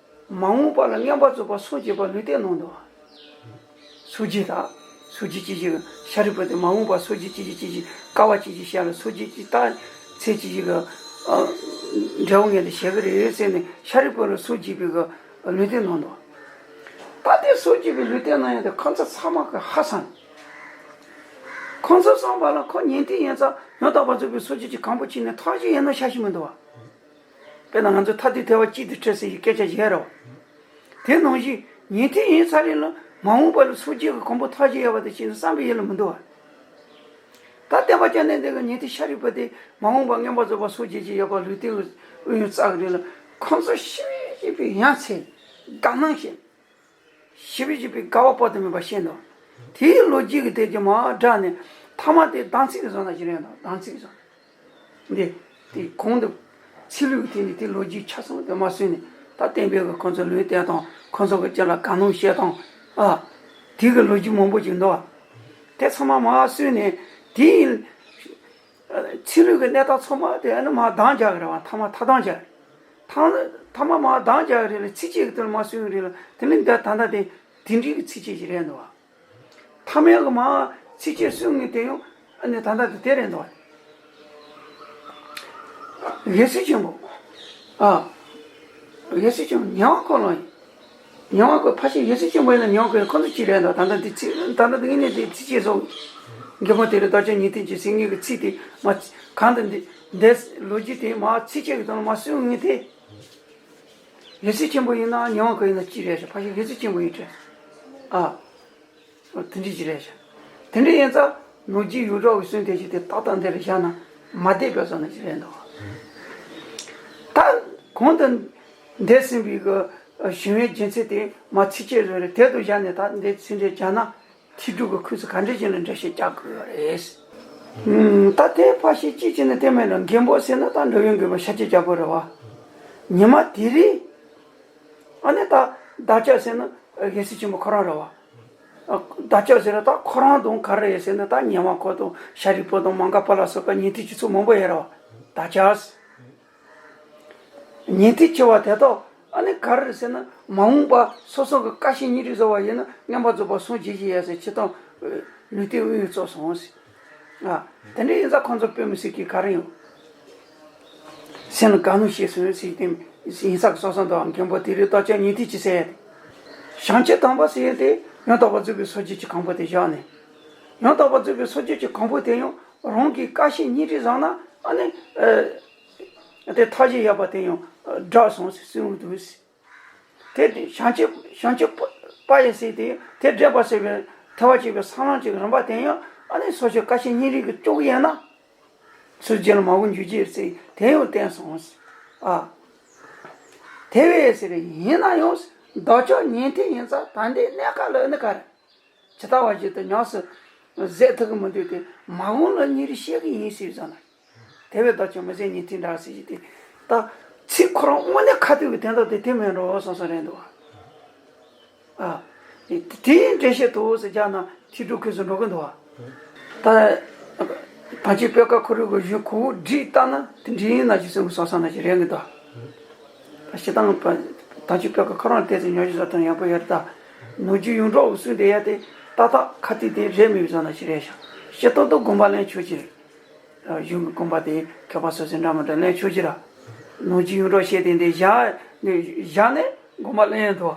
མ་འོངས་པ་ལ་མངོན་པར་རྫོགས་པར་སངས་རྒྱས་པར་ལུང་བསྟན་གནང་འདུག་སངས་རྒྱས་དང་། སངས་རྒྱས་ཅིག་ཅིག་ཤཱ་རིའི་བུ་དེ་མ་འོངས་པར་སངས་རྒྱས་ཅིག་ཅིག་ཅིག་ཅིག་དཀའ་བ་ཅིག་ཅིག་བཞག་ལ་སངས་རྒྱས་ཅིག་ད་ཚེ་ཅིག་ཅིག་གི་ཨ་འབྲས་བུ་ངེས་དེ་བཞག་གི་རེད་ཟེར་ནས་ཤཱ་རིའི་བུ་ལ་སངས་རྒྱས་པའི་གི་ལུང་བསྟན་གནང་འདུག་ད་དེ་སངས་རྒྱས་པའི་ལུང་བསྟན་གནང་ཡག་དེ་ཁོ་ཚོ་ཚང་མ་གི་ཧ་སང་། ཁོ་ཚོ་བསམ་པ་ལ་ཁོ་ཉན་ཐོས་ཡིན་ཙང་ཡང་དག་པར་རྫོགས་པའི་སངས་རྒྱས་ཀྱི་གོ་འཕང་ཅིག་ནས་ཐོབ་ཀྱི་ཡིན་ན་ཤེས་ཀྱི་མི་འདུག་བ། དཔེར་ན་ང་ཚོ་ཐ་དད་ཐེག་པ་གཅིག་ཏུ་འཁྲིལ་ཟེར་བའི་སྐད་ཆ་བཤད་རོགས། དེ་ནང་བཞིན་ཉན་ཐོས་ཡིན་ཚར་རེད་ལ་མ་འོངས་པ་ལ་སངས་རྒྱས་ཀྱི་གོ་འཕང་ཐོབ་ཀྱི་ཡོད་པ་དེ་ཅིག་ནི་བསམ་པའི་ཡུལ་ལ་མི་འདུག་བ། ད་བསྟན་པ་བཅོམ་ལྡན་འདས་ཀྱིས་ཉན་ཐོས་ཤཱ་རིའི་བུ་དེ་མ་འོངས་པ་མངོན་པར་རྫོགས་པར་སངས་རྒྱས་ཀྱི་ཡོད་པ་ལུང་བསྟན་གྱི་ཨུ་ཡོན་བསྩལ་གི་རེད་ལ་ཁོང་ཚོ་ཞེ་པོ་ཞེ་པོ་ཡ་མཚན་དགའ་སྣང་བྱས། ཞེ་པོ་ཞེ་པོའི་དགའ་བ་དཔག་ཏུ་མེད་པ་བཤད་འདུག་དེའི་ལོ་རྒྱུས་ཀྱི་དེ་རྒྱུ་མ་བསྒྲགས་ནས་མཐའ་མ་དེ་སྡོམ་ཚིག་གི་བཟོ་ན་ཞིག་རེད་འདུག་སྡོམ་ཚིག་གི་བཟོ། འདི། དེ་གོང་དུ། ཚིག་ལྷུག་གི་སྟེང་ནས་དེ་ལོ་རྒྱུས་ཆ་ཚང་དེ་མར་གསུངས་ནས་ད་བསྟན་པའི་གི་ཁོང་ཚོ་ལུང་བསྟན་དང་ཁོང་ཚོ་གི་ཅི་ལ་དགའ་སྣང་བཤད་སྟངས། ཨ། དེ་གི་ལོ་རྒྱུས་མང་པོ་ཞིག་འདུག་དེ་ཚང་མ་མར་གསུངས་ནས་དེའི། ཚིག་ལྷུག་གི་གནས་སྟངས་ཚང་མ་དེ་ཨ་ནི་མར་སྡོམ་རྒྱག་གི་རེད་བ། མཐའ་མ་མཐའ་སྡོམ་རྒྱག་གི་རེད། མཐའ་མཐའ་མ་མར་སྡོམ་རྒྱག་གི་རེད་ལ་ཚིགས་བཅད་ཀྱི་དོན་མར་གསུང་གི་རེད་ལ་དེ་ནི་འདི་ད་ལྟ་དེ་དེ་འདྲའི་གི་ཚིགས་བཅད་ཅིག་རེད་འདུག་བ། མཐའ་མའི་གི་མར་ཚིགས་བཅད་གསུང་གི་དེ་ཡང་ཨ་ནི་ད་ལྟ་དེ་དེ་རེད་འདུག་བ། དབྱེ་ཚུལ་ཆེན་པོ། ཨ། དབྱེ་ཚུལ་ཆེན་པོ་ཉེ་བར་འཁོར་ལོ་ཡིན། ཉེ་བར་འཁོར་ཕལ་ཆེར་དབྱེ་ཚུལ་ཆེན་པོ་ཡིན་ན་ཉེ་བར་འཁོར་ཁོ་ཚོ་གཅིག་རེད་འདུག་ད་ལྟ་འདི་ཚིག་ད་ལྟ་འདི་ངས་ནས་འདི་ཚིགས་བཅད་སོགས། དགེ་སློང་དེ་རིང་བདག་ཅག་ཉན་ཐོས་ཀྱི་ཟེར་མཁན་གྱི་ཚིག་དེ་མ་གང་དུ་འདི་འདས་ལོ་རྒྱུས་དེ་མ་ཚིགས་བཅད་ཀྱི་དོན་ལ་མ་གསུང་ངེས་ཏེ། དབྱེ་ཚུལ་ཆེན་པོ་ཡིན་ན་ཉེ་བར་འཁོར་ཡིན་ན་གཅིག་རེད་ཤག་ཕལ་ཆེར་དབྱེ་ཚུལ་ཆེན་པོ་ཡིན་དྲན། ཨ། དེ་འདྲ་ཅིག་རེད་ཤག་དེ་འདྲ་ཡིན་ཙང་ནོར་རྒྱུ་ཡོངས་གྲགས་ཀྱི་སྲོལ་དེ་ཞིག་དེ་ཏག་ཏག་འདིར་བཞག་ན་མ་བསྡད་པའི་བཟོ་འདྲ་ཅིག་རེད་འདུག་ད་གོང་དུ་འདས་ཟིན་པའི་གི་ཞི་བའི་རྒྱུ་མཚན་དེ་མ་ཚིག་ཅེས་བཟོ་རེད། དེ་དུ་བཞག་ནས་ད་འདི་ཚིག་འགྲེལ་བརྒྱབ་ན། ཐིག་དྲུག་གི་ཁུངས་སུ་ག་འདྲ་ཞིག་ལ་འགྲེལ་བཤད་རྒྱག་དགོས་ཡོད་རེད། ཨུམ། ད་དེ་ཕར་བཤད་གཅིག་བྱས་ན་དེ་མེད་ལ། མགོན་པོ་ཟེར་ན་ད་འགྲོ་བའི་མགོན་པོ་ཤཱཀྱའི་རྒྱལ་པོ་རེད་བ། ཉི་མ་དེ་རིང་། ཨ་ནི་ད་བདག་ཅག་ཟེར་ན་རྒྱལ་སྲས་ཆེན་པོ་ཁོ་རང་རེད་བ། ཨ། བདག་ཅག་ཟེར་ན་ད་ཁོ་རང་དང་ག་རེ་ཡོད་ཟེར་ན་ད་ཉི་མ་ཁོ་དང་ཤཱ་རིའི་བུ་དང་མ་ག་པ་ལ་སོགས་པ་ཉན་ཐོས་ཀྱི་ཚོགས་མང་པོ་ཡོད་རེད་བ། བདག་ཅག་ཉན་ཐོས་ཆེ་བ་དེ་དག་ཨ་ནི་ག་རེ་ཟེར་ན། མ་འོངས་པ་སོ་སོ་གི་བཀའ་བཤད་སྙིང་རྗེ་བཟོ་བ་ཡིན་ན་མངོན་པར་རྫོགས་པར་སངས་རྒྱས་ཀྱི་ཡོད་ཟེར། ཆེ་མཐོང་ལུས་རྟེན་དབང་ཡོད་ཙོགས་སོང་ཟེར། ཨ། དེ་འདྲ་ཡིན་ཙང་ཁོང་ཚོ་དཔེ་མི་སྲིད་ཀྱི་ག་རེ་ཡོང་། སེམས་ལ་དགའ་སྣང་སྐྱེས་སོང་ཟེར་ཏེ་ཡིན་ས་གི་སོ་སོ་འདུག་མགོན་པོ་དེ་རིང་བདག་ཅག་ཉན་ཐོས་ཀྱི་ཟེར་ཡ་དེ། བྱང་ཆུབ་དམ་པ་ཟེར་ཡ་དེ་ཡང་དག་པར་རྫོགས་པའི་སངས་རྒྱས་ཀྱི་གོ་འཕང་དེ་བཞག་ནས། ཡང་དག་པར་རྫོགས་པའི་སངས་རྒྱས་ཀྱི་གོ་འཕང་དེ་ཡང་རང་གི་བཀའ་བཤད་སྙིང་རྗེ་བཟང་ན་ཨ་ནི། ཨ། དེ་ཐབས་ཤེས་ཡག་པ་དེ་ཡང་བསྒྲགས་སོང་ཟེར་གསུངས་འདུག་ཟེར། དེ་བྱང་ཆུབ་བྱང་ཆུབ་པ་ཡི་ཟེར་དེ་དེ་འདྲེན་པ་ཟེར་བའི་ཐེག་པ་ཆེན་པོའི་སེམས་བློ་ཅིག་རིམ་པ་དེ་ཡང་ཨ་ནི་སོ་སོའི་བཀའ་བཤད་སྙིང་རྗེ་གི་ལྕོགས་ཡིན་ན། ཚུལ་རྒྱལ་མ་བུ་འཇུག་རྒྱུ་ཟེར་དེ་ཡང་བསྟན་སོང་ཟེར། ཨ། དེ་བས་ཟེར་ཡིན་ན་ཡང་བདག་ཅག་ཉན་ཐོས་ཡིན་ཙང་ད་ལྟའི་གནས་སྐབས་ལ་ནི་ག་རེ། ཇི་ལྟ་བ་བཞིན་དུ་ཉམས་སུ་ཟད་ཐུབ་ཀྱི་མི་འདུག་སྟེ་མ་འོངས་ལ་སྙིང་རྗེ་བཤད་ཀྱི་ཡིན་ཟེར་བཟོ་ན། དེ་བས་བདག་ཅག་མི་ཟད་ཉན་ཐོས་འདྲ་ཟེར་གྱི་དེ། ད་ཚིག་ཁོ་རང་དངོས་གནས་ཁ་ཐུག་གི་དོན་དག་དེ་དེ་མིན་འགྲོ་བསམ་བསམ་རེད་འདུག་ཨ། དེའི་འགྲེལ་བཤད་དུ་ཟེར་རྒྱག་ན་ཐིག་དྲུག་ཁུངས་སུ་འགྲོ་གི་འདུག་བ། ད་དམ་ཆོས་པད་དཀར་ཁོ་རང་གི་གཞུང་ཁོ་བོ་བསྒྲིགས་བལྟས་ན་དེ་འདྲ་ཡིན་ན་ཅི་གསུང་གི་བསམ་བསམ་ན་ཅི་རེད་གི་འདུག་ད་སྤྱིར་བཏང་དམ་ཆོས་པད་དཀར་ཁོ་རང་བལྟས་ཚེ་ཉམས་ཞིབ་བཟོ་སྟངས་ཡག་པོ་ཡོད་རེད། ད་ནོར་རྒྱུན་ཡོངས་གྲགས་ཀྱི་སྲོལ་འདི་ཡ་དེ་ཏག་ཏག་ཁ་ཐུག་དེ་རེད་མིན་བཟོ་ན་ཅི་རེད་ཤག་སྤྱིར་བཏང་དུ་དགོངས་པ་ལེན་ཆོག་གི་རེད། གཞུང་གི་དགོངས་པ་དེ་མཁས་པ་སོ་སོས་འདྲ་མི་འདྲ་ལེན་ཆོག་གི་རེད། ནོར་རྒྱུན་ཡོངས་གྲགས་བཤད་དེ་འདི་བཞག་ནས་བཞག་ནས་དགོངས་པ་ལེན་ཡོང་འདུག་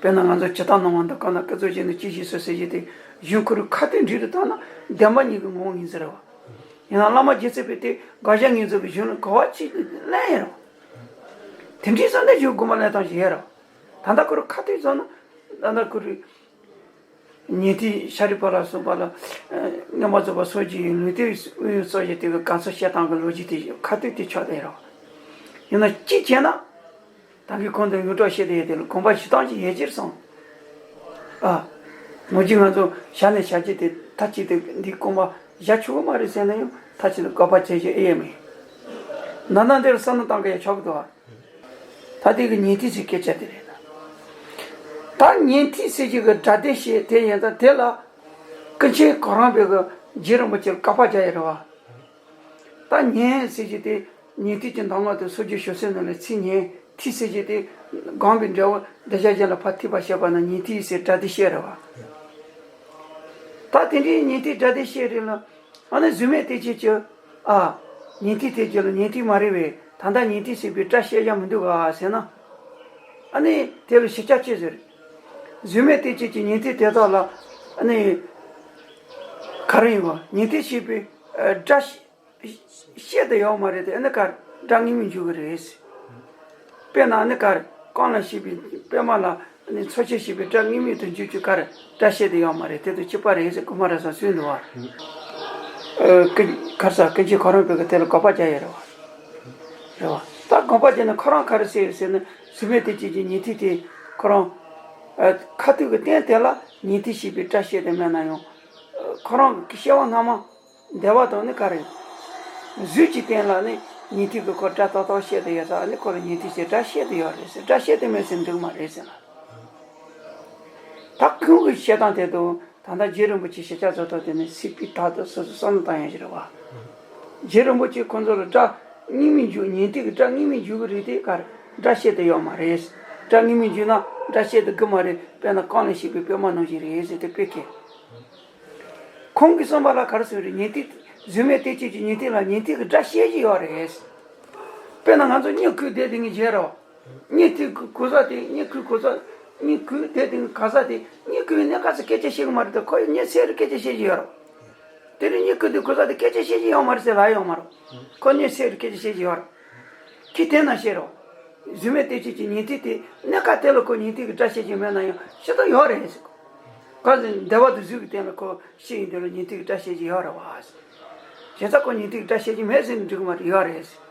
དཔེར་ན་ང་ཚོ་ཇི་ལྟར་སྣང་བ་འདི་ཀ་ན་ཀུན་རྫོབ་ཅན་དུ་ཅི་ཞིག་སོ་ཟེར་གྱི་དེ་གཞུང་ཁོ་རང་ཁ་ཐུག་འབྲི་རུ་བཏང་ན་བདེན་པ་གཉིས་ཀྱི་ངོ་བོ་ངོས་འཛིན་རེད་བ། ཡིན་ན་བླ་མ་རྗེ་བཙུན་པས་དེ་དགག་བྱ་ངོས་འཛིན་གྱི་གཞུང་ལ་གོ་བ་གཅིག་ལེན་ཡིན་རེད་བ། དེ་འདྲའི་བཟོ་ནས་གཞུང་དགོངས་པ་ལེན་སྟངས་ཤིག་ཡོད་རེད་བ། ད་ལྟ་ཁོ་རང་ཁ་ཐུག་བཟོ་ན་ད་ལྟ་ཁོ་རང་ཉན་ཐོས་ཤཱ་རིའི་བུ་ལ་སོགས་པ་ལ་མངོན་པར་རྫོགས་པར་སངས་རྒྱས་ཡིན་ལུས་རྟེན་དབང་ཡོད་སོགས་ཀྱི་དེ་གི་གང་ཟག་བཤད་སྟངས་ཀྱི་ལོ་རྒྱུས་དེ་ཁ་ཐུག་དེ་ཆགས་བསྡད་ཡོད་རེད་བ། ཡིན་ན་གཅིག་བྱས་ན། ད་གིན་གོང་དུ་ཡོངས་གྲགས་བཤད་དེ་ཡོད་དེ་ལ་དགོངས་པ་ཞུ་སྟངས་ཀྱི་ཡོད་ཀྱིར་སོང་། ཨ། ནོར་རྒྱུན་ང་ཚོ་བཞག་ནས་བྱ་རྒྱུ་དེ་མཐའ་གཅིག་ཏུ་འདིའི་དགོངས་པ་བཞག་ཆོག་གི་མ་རེད་ཟེར་ན་ཡང་མཐའ་གཅིག་ཏུ་དགག་པ་བྱེད་རྒྱུ་ཨེ་ཡོད་མེད། ན་ན་འདིར་བསམ་བློ་བཏང་གི་ཡ་ཆོག་གི་འདུག་ཨ། ད་དེ་གི་ཉན་ཐོས་ཟེར་སྐད་ཆ་དེ་རེད་ད། ད་ཉན་ཐོས་ཟེར་རྒྱུ་གི་སྒྲ་དེ་བཤད་དེ་ཡིན་ད་དེ་ལ་ཀུན་མཁྱེན་གོ་རམས་པའི་གི་རྗེ་རིན་པོ་ཆེར་བཀའ་ཕབ་རྒྱག་ཡ་རེད་བ། ད་ཉན་ཟེར་གྱི་དེ་ཉན་ཐོས་ཀྱི་གདམས་ངག་དང་སྲོལ་རྒྱུན་བྱང་སེམས་རྣམས་ལ་ཚིག་ཉན། ཐོས་ཟེར་གྱི་དེ་སྒོམ་པའི་འབྲས་བུ་འདི་བྱ་གཞན་ལ་ཕར་ཐོས་པར་བྱེད་པ་ན་ཉན་ཐོས་ཟེར་སྒྲ་དེ་བཤད་རེད་བ། ད་དེ་འདྲའི་ཉན་ཐོས་སྒྲ་དེ་བཤད་རེད་ལ། ཨ་ནི་གཟུགས་མེད་བསྟན་བཅོས་ཀྱི་ཨ་ཉན་ཐོས་དེ་རྒྱུད་ལ་ཉན་ཐོས་མ་རེད་བས་ད་ལྟ་ཉན་ཐོས་ཟེར་བའི་སྒྲ་བཤད་ཡ་མི་འདུག་ག་ཟེར་ན། ཨ་ནི་དེ་ལ་ཞིབ་ཆ་ཅི་ཟེར། གཟུགས་མེད་བསྟན་བཅོས་ཀྱི་ཉན་ཐོས་དེ་དག་ལ་ཨ་ནི་ག་རེ་ཡིན་བ་ཉན་ཐོས་ཞེས་པའི་སྒྲ་བཤད་དུ་ཡོད་མ་རེད་དེ་ཨ་ནི་ག་རེ་སྒྲ་དངོས་མེད་འཇུག་གི་རེད། དཔེར་ན་ཨ་ནི་ག་རེ་རྐང་ལ་བཤད་པའི་པད་མ་ལ་ཨ་ནི་མཚོ་ཆེན་བཤད་པའི་སྒྲ་དངོས་མེད་དུ་འཇུག་རྒྱུ་ག་རེ་སྒྲ་བཤད་དུ་ཡོད་མ་རེད་དེ་དང་གཅིག་པ་རེད་ཟེར་ཀུ་མ་ར་ས་གསུངས་འདུག་བ། ཨ་ཀུན་ག་རེ་ཟ་ཀུན་མཁྱེན་གོ་རམས་པས་གི་དེ་ལ་དགག་པ་རྒྱག་ཡོད་རེད་བ། རེད་བ། ད་དགག་པ་རྒྱག་ན་ཁོ་རང་ག་རེ་ཟེར་ཡོད་ཟེར་ན་གཟུགས་མེད་བསྟན་བཅོས་ཀྱི་ཉན་ཐོས་དེ་ཁོ་རང་ཨ་ཁ་ཐུག་གི་སྟེང་དེ་ལ་ཉན་ཐོས་ཞེས་པའི་སྒྲ་བཤད་དུ་མེད་ན་ཡང་ཁོ་རང་གི་སྐྱེ་བ་སྔ་མ། འདས་པ་དང་ནི་ག་རེ། གཟུགས་ཀྱི་སྟེང་ལ་ནི་ཉན་ཐོས་ཀྱི་སྐོར་སྒྲ་ཏག་ཏག་བཤད་དུ་ཡོད་ས་ཨ་ནི་ཁོ་ལ་ཉན་ཐོས་ཞེས་སྒྲ་བཤད་དུ་ཡོད་རེད་ཟེར་སྒྲ་བཤད་དུ་མེད་ཟེར་འགྲིག་མ་རེད་ཟེར་ལ། ད་ཁོང་གི་བཤད་སྟངས་དེ་དང་ད་ལྟ་རྗེ་རིན་པོ་ཆེ་ཞིབ་ཆ་བཟོ་སྟངས་དེ་ནི་སྲིད་པའི་མཐའ་དང་སོ་སོ་བསམ་བློ་བཏང་ཡ་ཞིག་རེད་བ། རྗེ་རིན་པོ་ཆེ་ཁོང་ཚོ་ལ་སྒྲ་དངོས་མེད་འཇུག་ཉན་ཐོས་ཀྱི་སྒྲ་དངོས་མེད་འཇུག་གི་རེད་དེ་ག་རེ་སྒྲ་བཤད་དུ་ཡོད་མ་རེད། སྒྲ་དངོས་མེད་འཇུག་ན་སྒྲ་བཤད་དུ་དགོས་མ་རེད་དཔེར་ན་རྐང་ལ་བཤད་པའི་པད་མ་ནང་བཞིན་རེད་ཟེར་དེ་དཔེ་ཁེལ། ཁོང་གིས་གསུངས་པ་ལ་ག་རེ་ཟེར་རེད་ཉན་ཐོས་གཟུགས་མེད་བསྟན་བཅོས་ཀྱི་ཉན་ཐོས་ལ་ཉན་ཐོས་ཀྱི་སྒྲ་བཤད་ཀྱི་ཡོད་རེད། དཔེར་ན་ང་ཚོ་གཉིད་ཁུག་བསྡད་དེ་ངས་བརྗེད་རོགས། གཉིད་ཐུག་གོ་ས་དེ་གཉིད་ཁུག་གོ་ས་གཉིད་ཁུག་བསྡད་དེ་ག་ས་དེ་གཉིད་ཁུག་པའི་གནས་སྐབས་སུ་སྐད་ཆ་བཤད་ཀྱི་མ་རེད་དེ་ཁོ་ཡི་གཉིད་སད་རེད་སྐད་ཆ་བཤད་ཀྱི་ཡོད་རོགས། དེ་རིང་གཉིད་ཁུག་དུས་གོ་ས་དེ་སྐད་ཆ་བཤད་ཀྱི་ཡོད་མ་རེད་ཟེར་ལབ་ཡོད་མ་རོགས། ཁོ་གཉིད་སད་རེད་སྐད་ཆ་བཤད་ཀྱི་ཡོད་རོགས། ཁྱི་དེ་ན་བཤད་རོགས། གཟུགས་མེད་བསྟན་བཅོས་ཀྱི་ཉན་ཐོས་དེ་གནས་སྐབས་དེ་ལ་ཁོ་ཉན་ཐོས་ཀྱི་སྒྲ་བཤད་ཀྱི་མེད་ན་ཡང་སྤྱིར་བཏང་ཡོད་རེད་ཟེར། གང་ཟེར་འདས་པ་དང་གཟུགས་ཀྱི་སྟེང་ལ་ཁོ་བཤད་ཡོང་དུས་ལ་ཉན་ཐོས་ཀྱི་སྒྲ་བཤད་ཀྱི་ཡོད་རེད་བ། བྱས་ཙང་ཁོ་ཉན་ཐོས་ཀྱི་སྒྲ་བཤད་ཀྱི་མེད་ཟེར་ན་འགྲིག་གི་མ་རེད། ཡོད་རེད་ཟེར།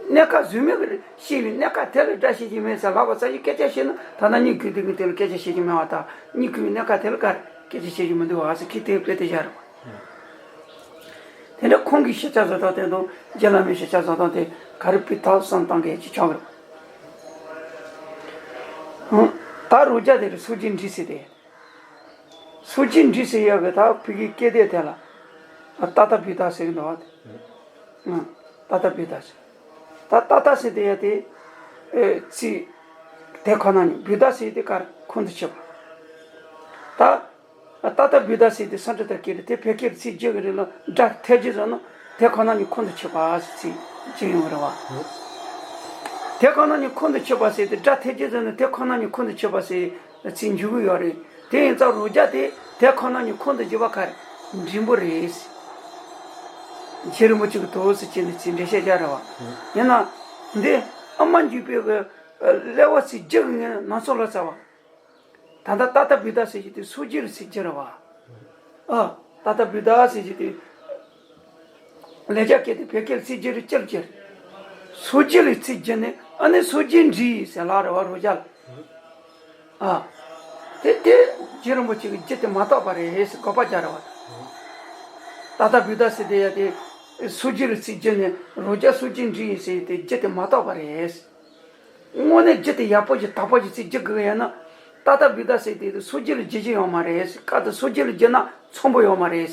གནས་སྐབས་གཟུགས་མེད་ཀྱི་བཤད་པའི་གནས་སྐབས་དེ་ལ་སྒྲ་བཤད་ཀྱི་མེད་ཟེར་ལབ་པ་ཙམ་གྱིས་སྐད་ཆ་བཤད་ན་ད་ལྟ་གཉིད་ཁུག་དུས་ཀྱི་དེ་ལ་སྐད་ཆ་བཤད་ཀྱི་མེད་པ་དང་གཉིད་ཁུག་པའི་གནས་སྐབས་དེ་ལ་ག་རེ་སྐད་ཆ་བཤད་ཀྱི་མི་འདུག་བ་ཟེར་ཁྱི་དེ་དཔེ་དེ་བཞག་རེད་བ། དེ་འདྲ་ཁོང་གི་ཤེས་བྱ་བཟོ་སྟངས་དེ་དང་རྗེ་བླ་མའི་ཤེས་བྱ་བཟོ་སྟངས་དེ་ག་རེ་སྤུས་དག་བསམ་བཏང་གི་ཅིག་ཆགས་རེད། ད་རང་རྒྱལ་དེ་རུ་སོ་སྐྱེ་འབྲིང་ཟེར་དེ། སོ་སྐྱེ་འབྲིང་ཟེར་ཡག་གི་ད་ཕ་གིའི་སྐད་དེ་དེ་ལ་ཏ་ཏ་བུ་ཏ་ཟེར་གི་འདུག་བ། ཏ་ཏ་བུ་ཏ་ཟེར། ད་ཏ་ཏ་ཟེར་དེ་ཡ་དེ་ཚིག་དེ་ཁོ་ན་ཉིད། བུ་ཏ་ཟེར་དེ་ག་རེ་ཁོང་དུ་ཆུད་པ། ད་ཏ་ཏ་བུ་ཏ་ཟེར་དེ་སཾ་སྐྲྀ་ཏ་སྐད་རེད། དེ་བོད་སྐད་ཚིག་བརྗོད་ཀྱི་རེད་ལ་སྒྲ་ཐལ་འགྱུར་བཟོ་ན་དེ་ཁོ་ན་ཉིད་ཁོང་དུ་ཆུད་པ་ཟེར་ཚིག་བརྗོད་ཡོང་གི་རེད་བ། དེ་ཁོ་ན་ཉིད་ཁོང་དུ་ཆུད་པ་ཟེར་དེ་སྒྲ་ཐལ་འགྱུར་བཟོ་ན་དེ་ཁོ་ན་ཉིད་ཁོང་དུ་ཆུད་པ་ཟེར་ཚིག་འཇུག་གི་ཡོད་རེད། དེ་ཡིན་ཙང་རང་རྒྱལ་དེ་དེ་ཁོ་ན་ཉིད་ཁོང་དུ་ཆུད་པ་ག་རེ་འབྲིང་པོ་རེད། རྗེ་རིན་པོ་ཆེ་གི་དོ་ཟེར་བྱས་ནས་ཚིག་འགྲེལ་བཤད་རྒྱག་རེད་བ། ཡིན་ན་འདི་ཨ་མ་འཇུག་པའི་གི་ཀླད་པ་ཚིག་བརྗོད་ཀྱི་ངས་ནང་ཚོ་ལ་བཙལ་བ། ད་ལྟ་ཏ་ཏ་བུ་ཏ་ཟེར་གྱི་དེ་སོ་སྐྱེ་ལ་ཚིག་བརྗོད་རེད་བ། ཨ། ཏ་ཏ་བུ་ཏ་ཟེར་གྱི་དེ། ལེགས་སྦྱར་སྐད་དེ་བོད་སྐད་ལ་ཚིག་བརྗོད་རེད། ཅིར་ཅིར། སོ་སྐྱེ་ལ་ཚིག་བརྗོད་ནས་ཨ་ནི་སོ་སྐྱེ་འབྲིང་ཟེར་ལབ་རེད་བ་རང་རྒྱལ་ལ། ཨ། དེ་དེ་རྗེ་རིན་པོ་ཆེ་གི་རྒྱུད་དེ་མ་དག་པ་རེད་ཟེར་དགག་པ་རྒྱག་རེད་བ། ཏ་ཏ་བུ་ཏ་ཟེར་དེ་ཡ་དེ་སོ་སྐྱེ་ལ་ཚིག་བརྗོད་ནས་རང་རྒྱལ་སོ་སྐྱེ་འབྲིང་ཡིན་ཟེར་དེ་རྒྱུད་དེ་མ་དག་པ་རེད། དངོས་གནས་རྒྱུད་དེ་ཡག་པོ་ཞིག་དག་པོ་ཞིག་ཚིག་བརྗོད་དགོས་ཡོད་ན། ཏ་ཏ་བུ་ཏ་ཟེར་དེ་སོ་སྐྱེ་ལ་བརྗོད་རྒྱུ་ཡོད་མ་རེད། སྐབས་དེ་སོ་སྐྱེ་ལ་བརྗོད་ན་ཚང་པོ་ཡོད་མ་རེད།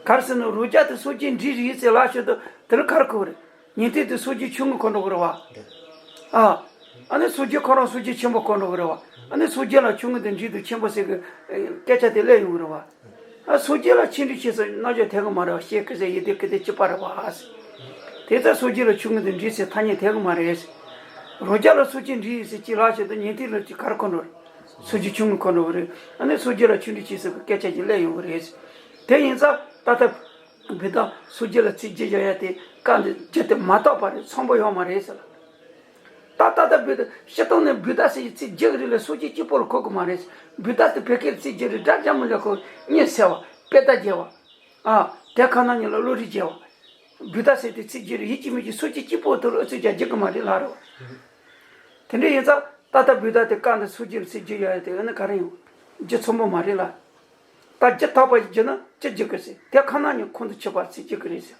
ག་རེ་ཟེར་ན་རང་རྒྱལ་དེ་སོ་སྐྱེ་འབྲིང་རེད་ཟེར་ལབ་ཞོར་དུ་དེ་ལ་ག་རེ་གོ་རེད། ཉན་ཐོས་དེ་སོ་སྐྱེ་ཆུང་ངུ་གོ་འགྲོ་གི་རེད་བ། ཨ། ཨ་ནི་སོ་སྐྱེ་ཁོ་རང་སོ་སྐྱེ་ཆེན་པོ་གོ་འགྲོ་གི་རེད་བ། ཨ་ནི་སོ་སྐྱེ་ལ་ཆུང་ངུ་དང་འབྲིང་དང་ཆེན་པོ་ཟེར་གི་སྐད་ཆ་དེ་སླེབས་ཡོང་གི་རེད་བ། ཨ། སོ་སྐྱེ་ལ་ཆེ་འབྲིང་ཆེ་ཟེར་རྣམ་འགྱུར་ཐེབས་གི་མ་རེད་བ། ཤེས་ཀི་ཟེར་ཡི་དེ་ཀི་དེ་གཅིག་པ་རེད་བ། དེ་ལྟར་སོ་སྐྱེ་ལ་ཆུང་ངུ་དང་འབྲིང་ཟེར་ཐ་སྙད་ཐེབས་གི་མ་རེད། རང་རྒྱལ་ལ་སོ་སྐྱེ་འབྲིང་ཡིན་ཟེར་གཅིག་ལབ་བྱས་དུས་ཉན་ཐོས་ལ་གཅིག་ག་རེ་གོ་འགྲོ་རེད། སོ་སྐྱེ་ཆུང་ངུ་གོ་འགྲོ་གི་རེད། ཨ་ནི་སོ་སྐྱེ་ལ་ཆུང་འབྲིང་ཆེ་ཟེར་གི་སྐད་ཆ་ཅིག་སླེབས་ཡོང་གི་རེད། དེ་ཡིན་ཙང་ད་ལྟ་བུ་ཏ་སོ་སྐྱེ་ལ་ཚིག་བརྗོད་བྱ་ཡ་དེ་སྐབས་འདི་རྒྱུད་དེ་མ་དག་པ་རེད། ཚང་པོ་ཡོད་མ་རེད་ཟེར་ལ། ད་ད་ལྟ་བུ་ཏ་སྤྱིར་བཏང་ནས་བུ་ཏ་ཟེར་གྱི་ཚིག་བརྗོད་ཀྱི་རེད་ལ་སོ་སྐྱེ་གཅིག་པོ་ལ་གོ་གི་མ་རེད། བུ་ཏ་དེ་བོད་སྐད་ཚིག་བརྗོད་རེད། སྒྲ་རྒྱ་མི་ལ་གོ་གཉིད་སད་པ་དཔེ་ལྟ་བྱེད་པ། ཨ། དེ་ཁ་ན་ཉིད་ལ་བློ་རིག་བྱེད་པ། བུ་ཏ་ཟེར་དེ་ཚིག་བརྗོད་རེད། ཡིད་ཀྱི་མིག་གི་སོ་སྐྱེ་གཅིག་པོ་དེ་ལ་ཨུ་ཚུགས་རྒྱག་རྒྱུ་གི་མ་རེད་ལབ་རེད་བ། དེ་འདྲ་ཡིན་ཙང་ད་ལྟ་བུ་ཏ་དེ་སྐབས་འདི་སོ་སྐྱེ་ལ་ཚིག་བརྗོད་ཡོད་ཡ་དེ་ཨ་ནི་ག་རེ་ཡོང་། རྒྱུ་ཚང་པོ་མ་རེད་ལ། ད་རྒྱུ་དག་པ་ཞིག་བརྗོད་ན་ཅི་བརྗོད་དགོས་ཟེར། དེ་ཁ་ན་ཉིད་ཁོང་དུ་ཆུད་པ་ཚིག་བརྗོད་ཀྱི་རེད་ཟེར།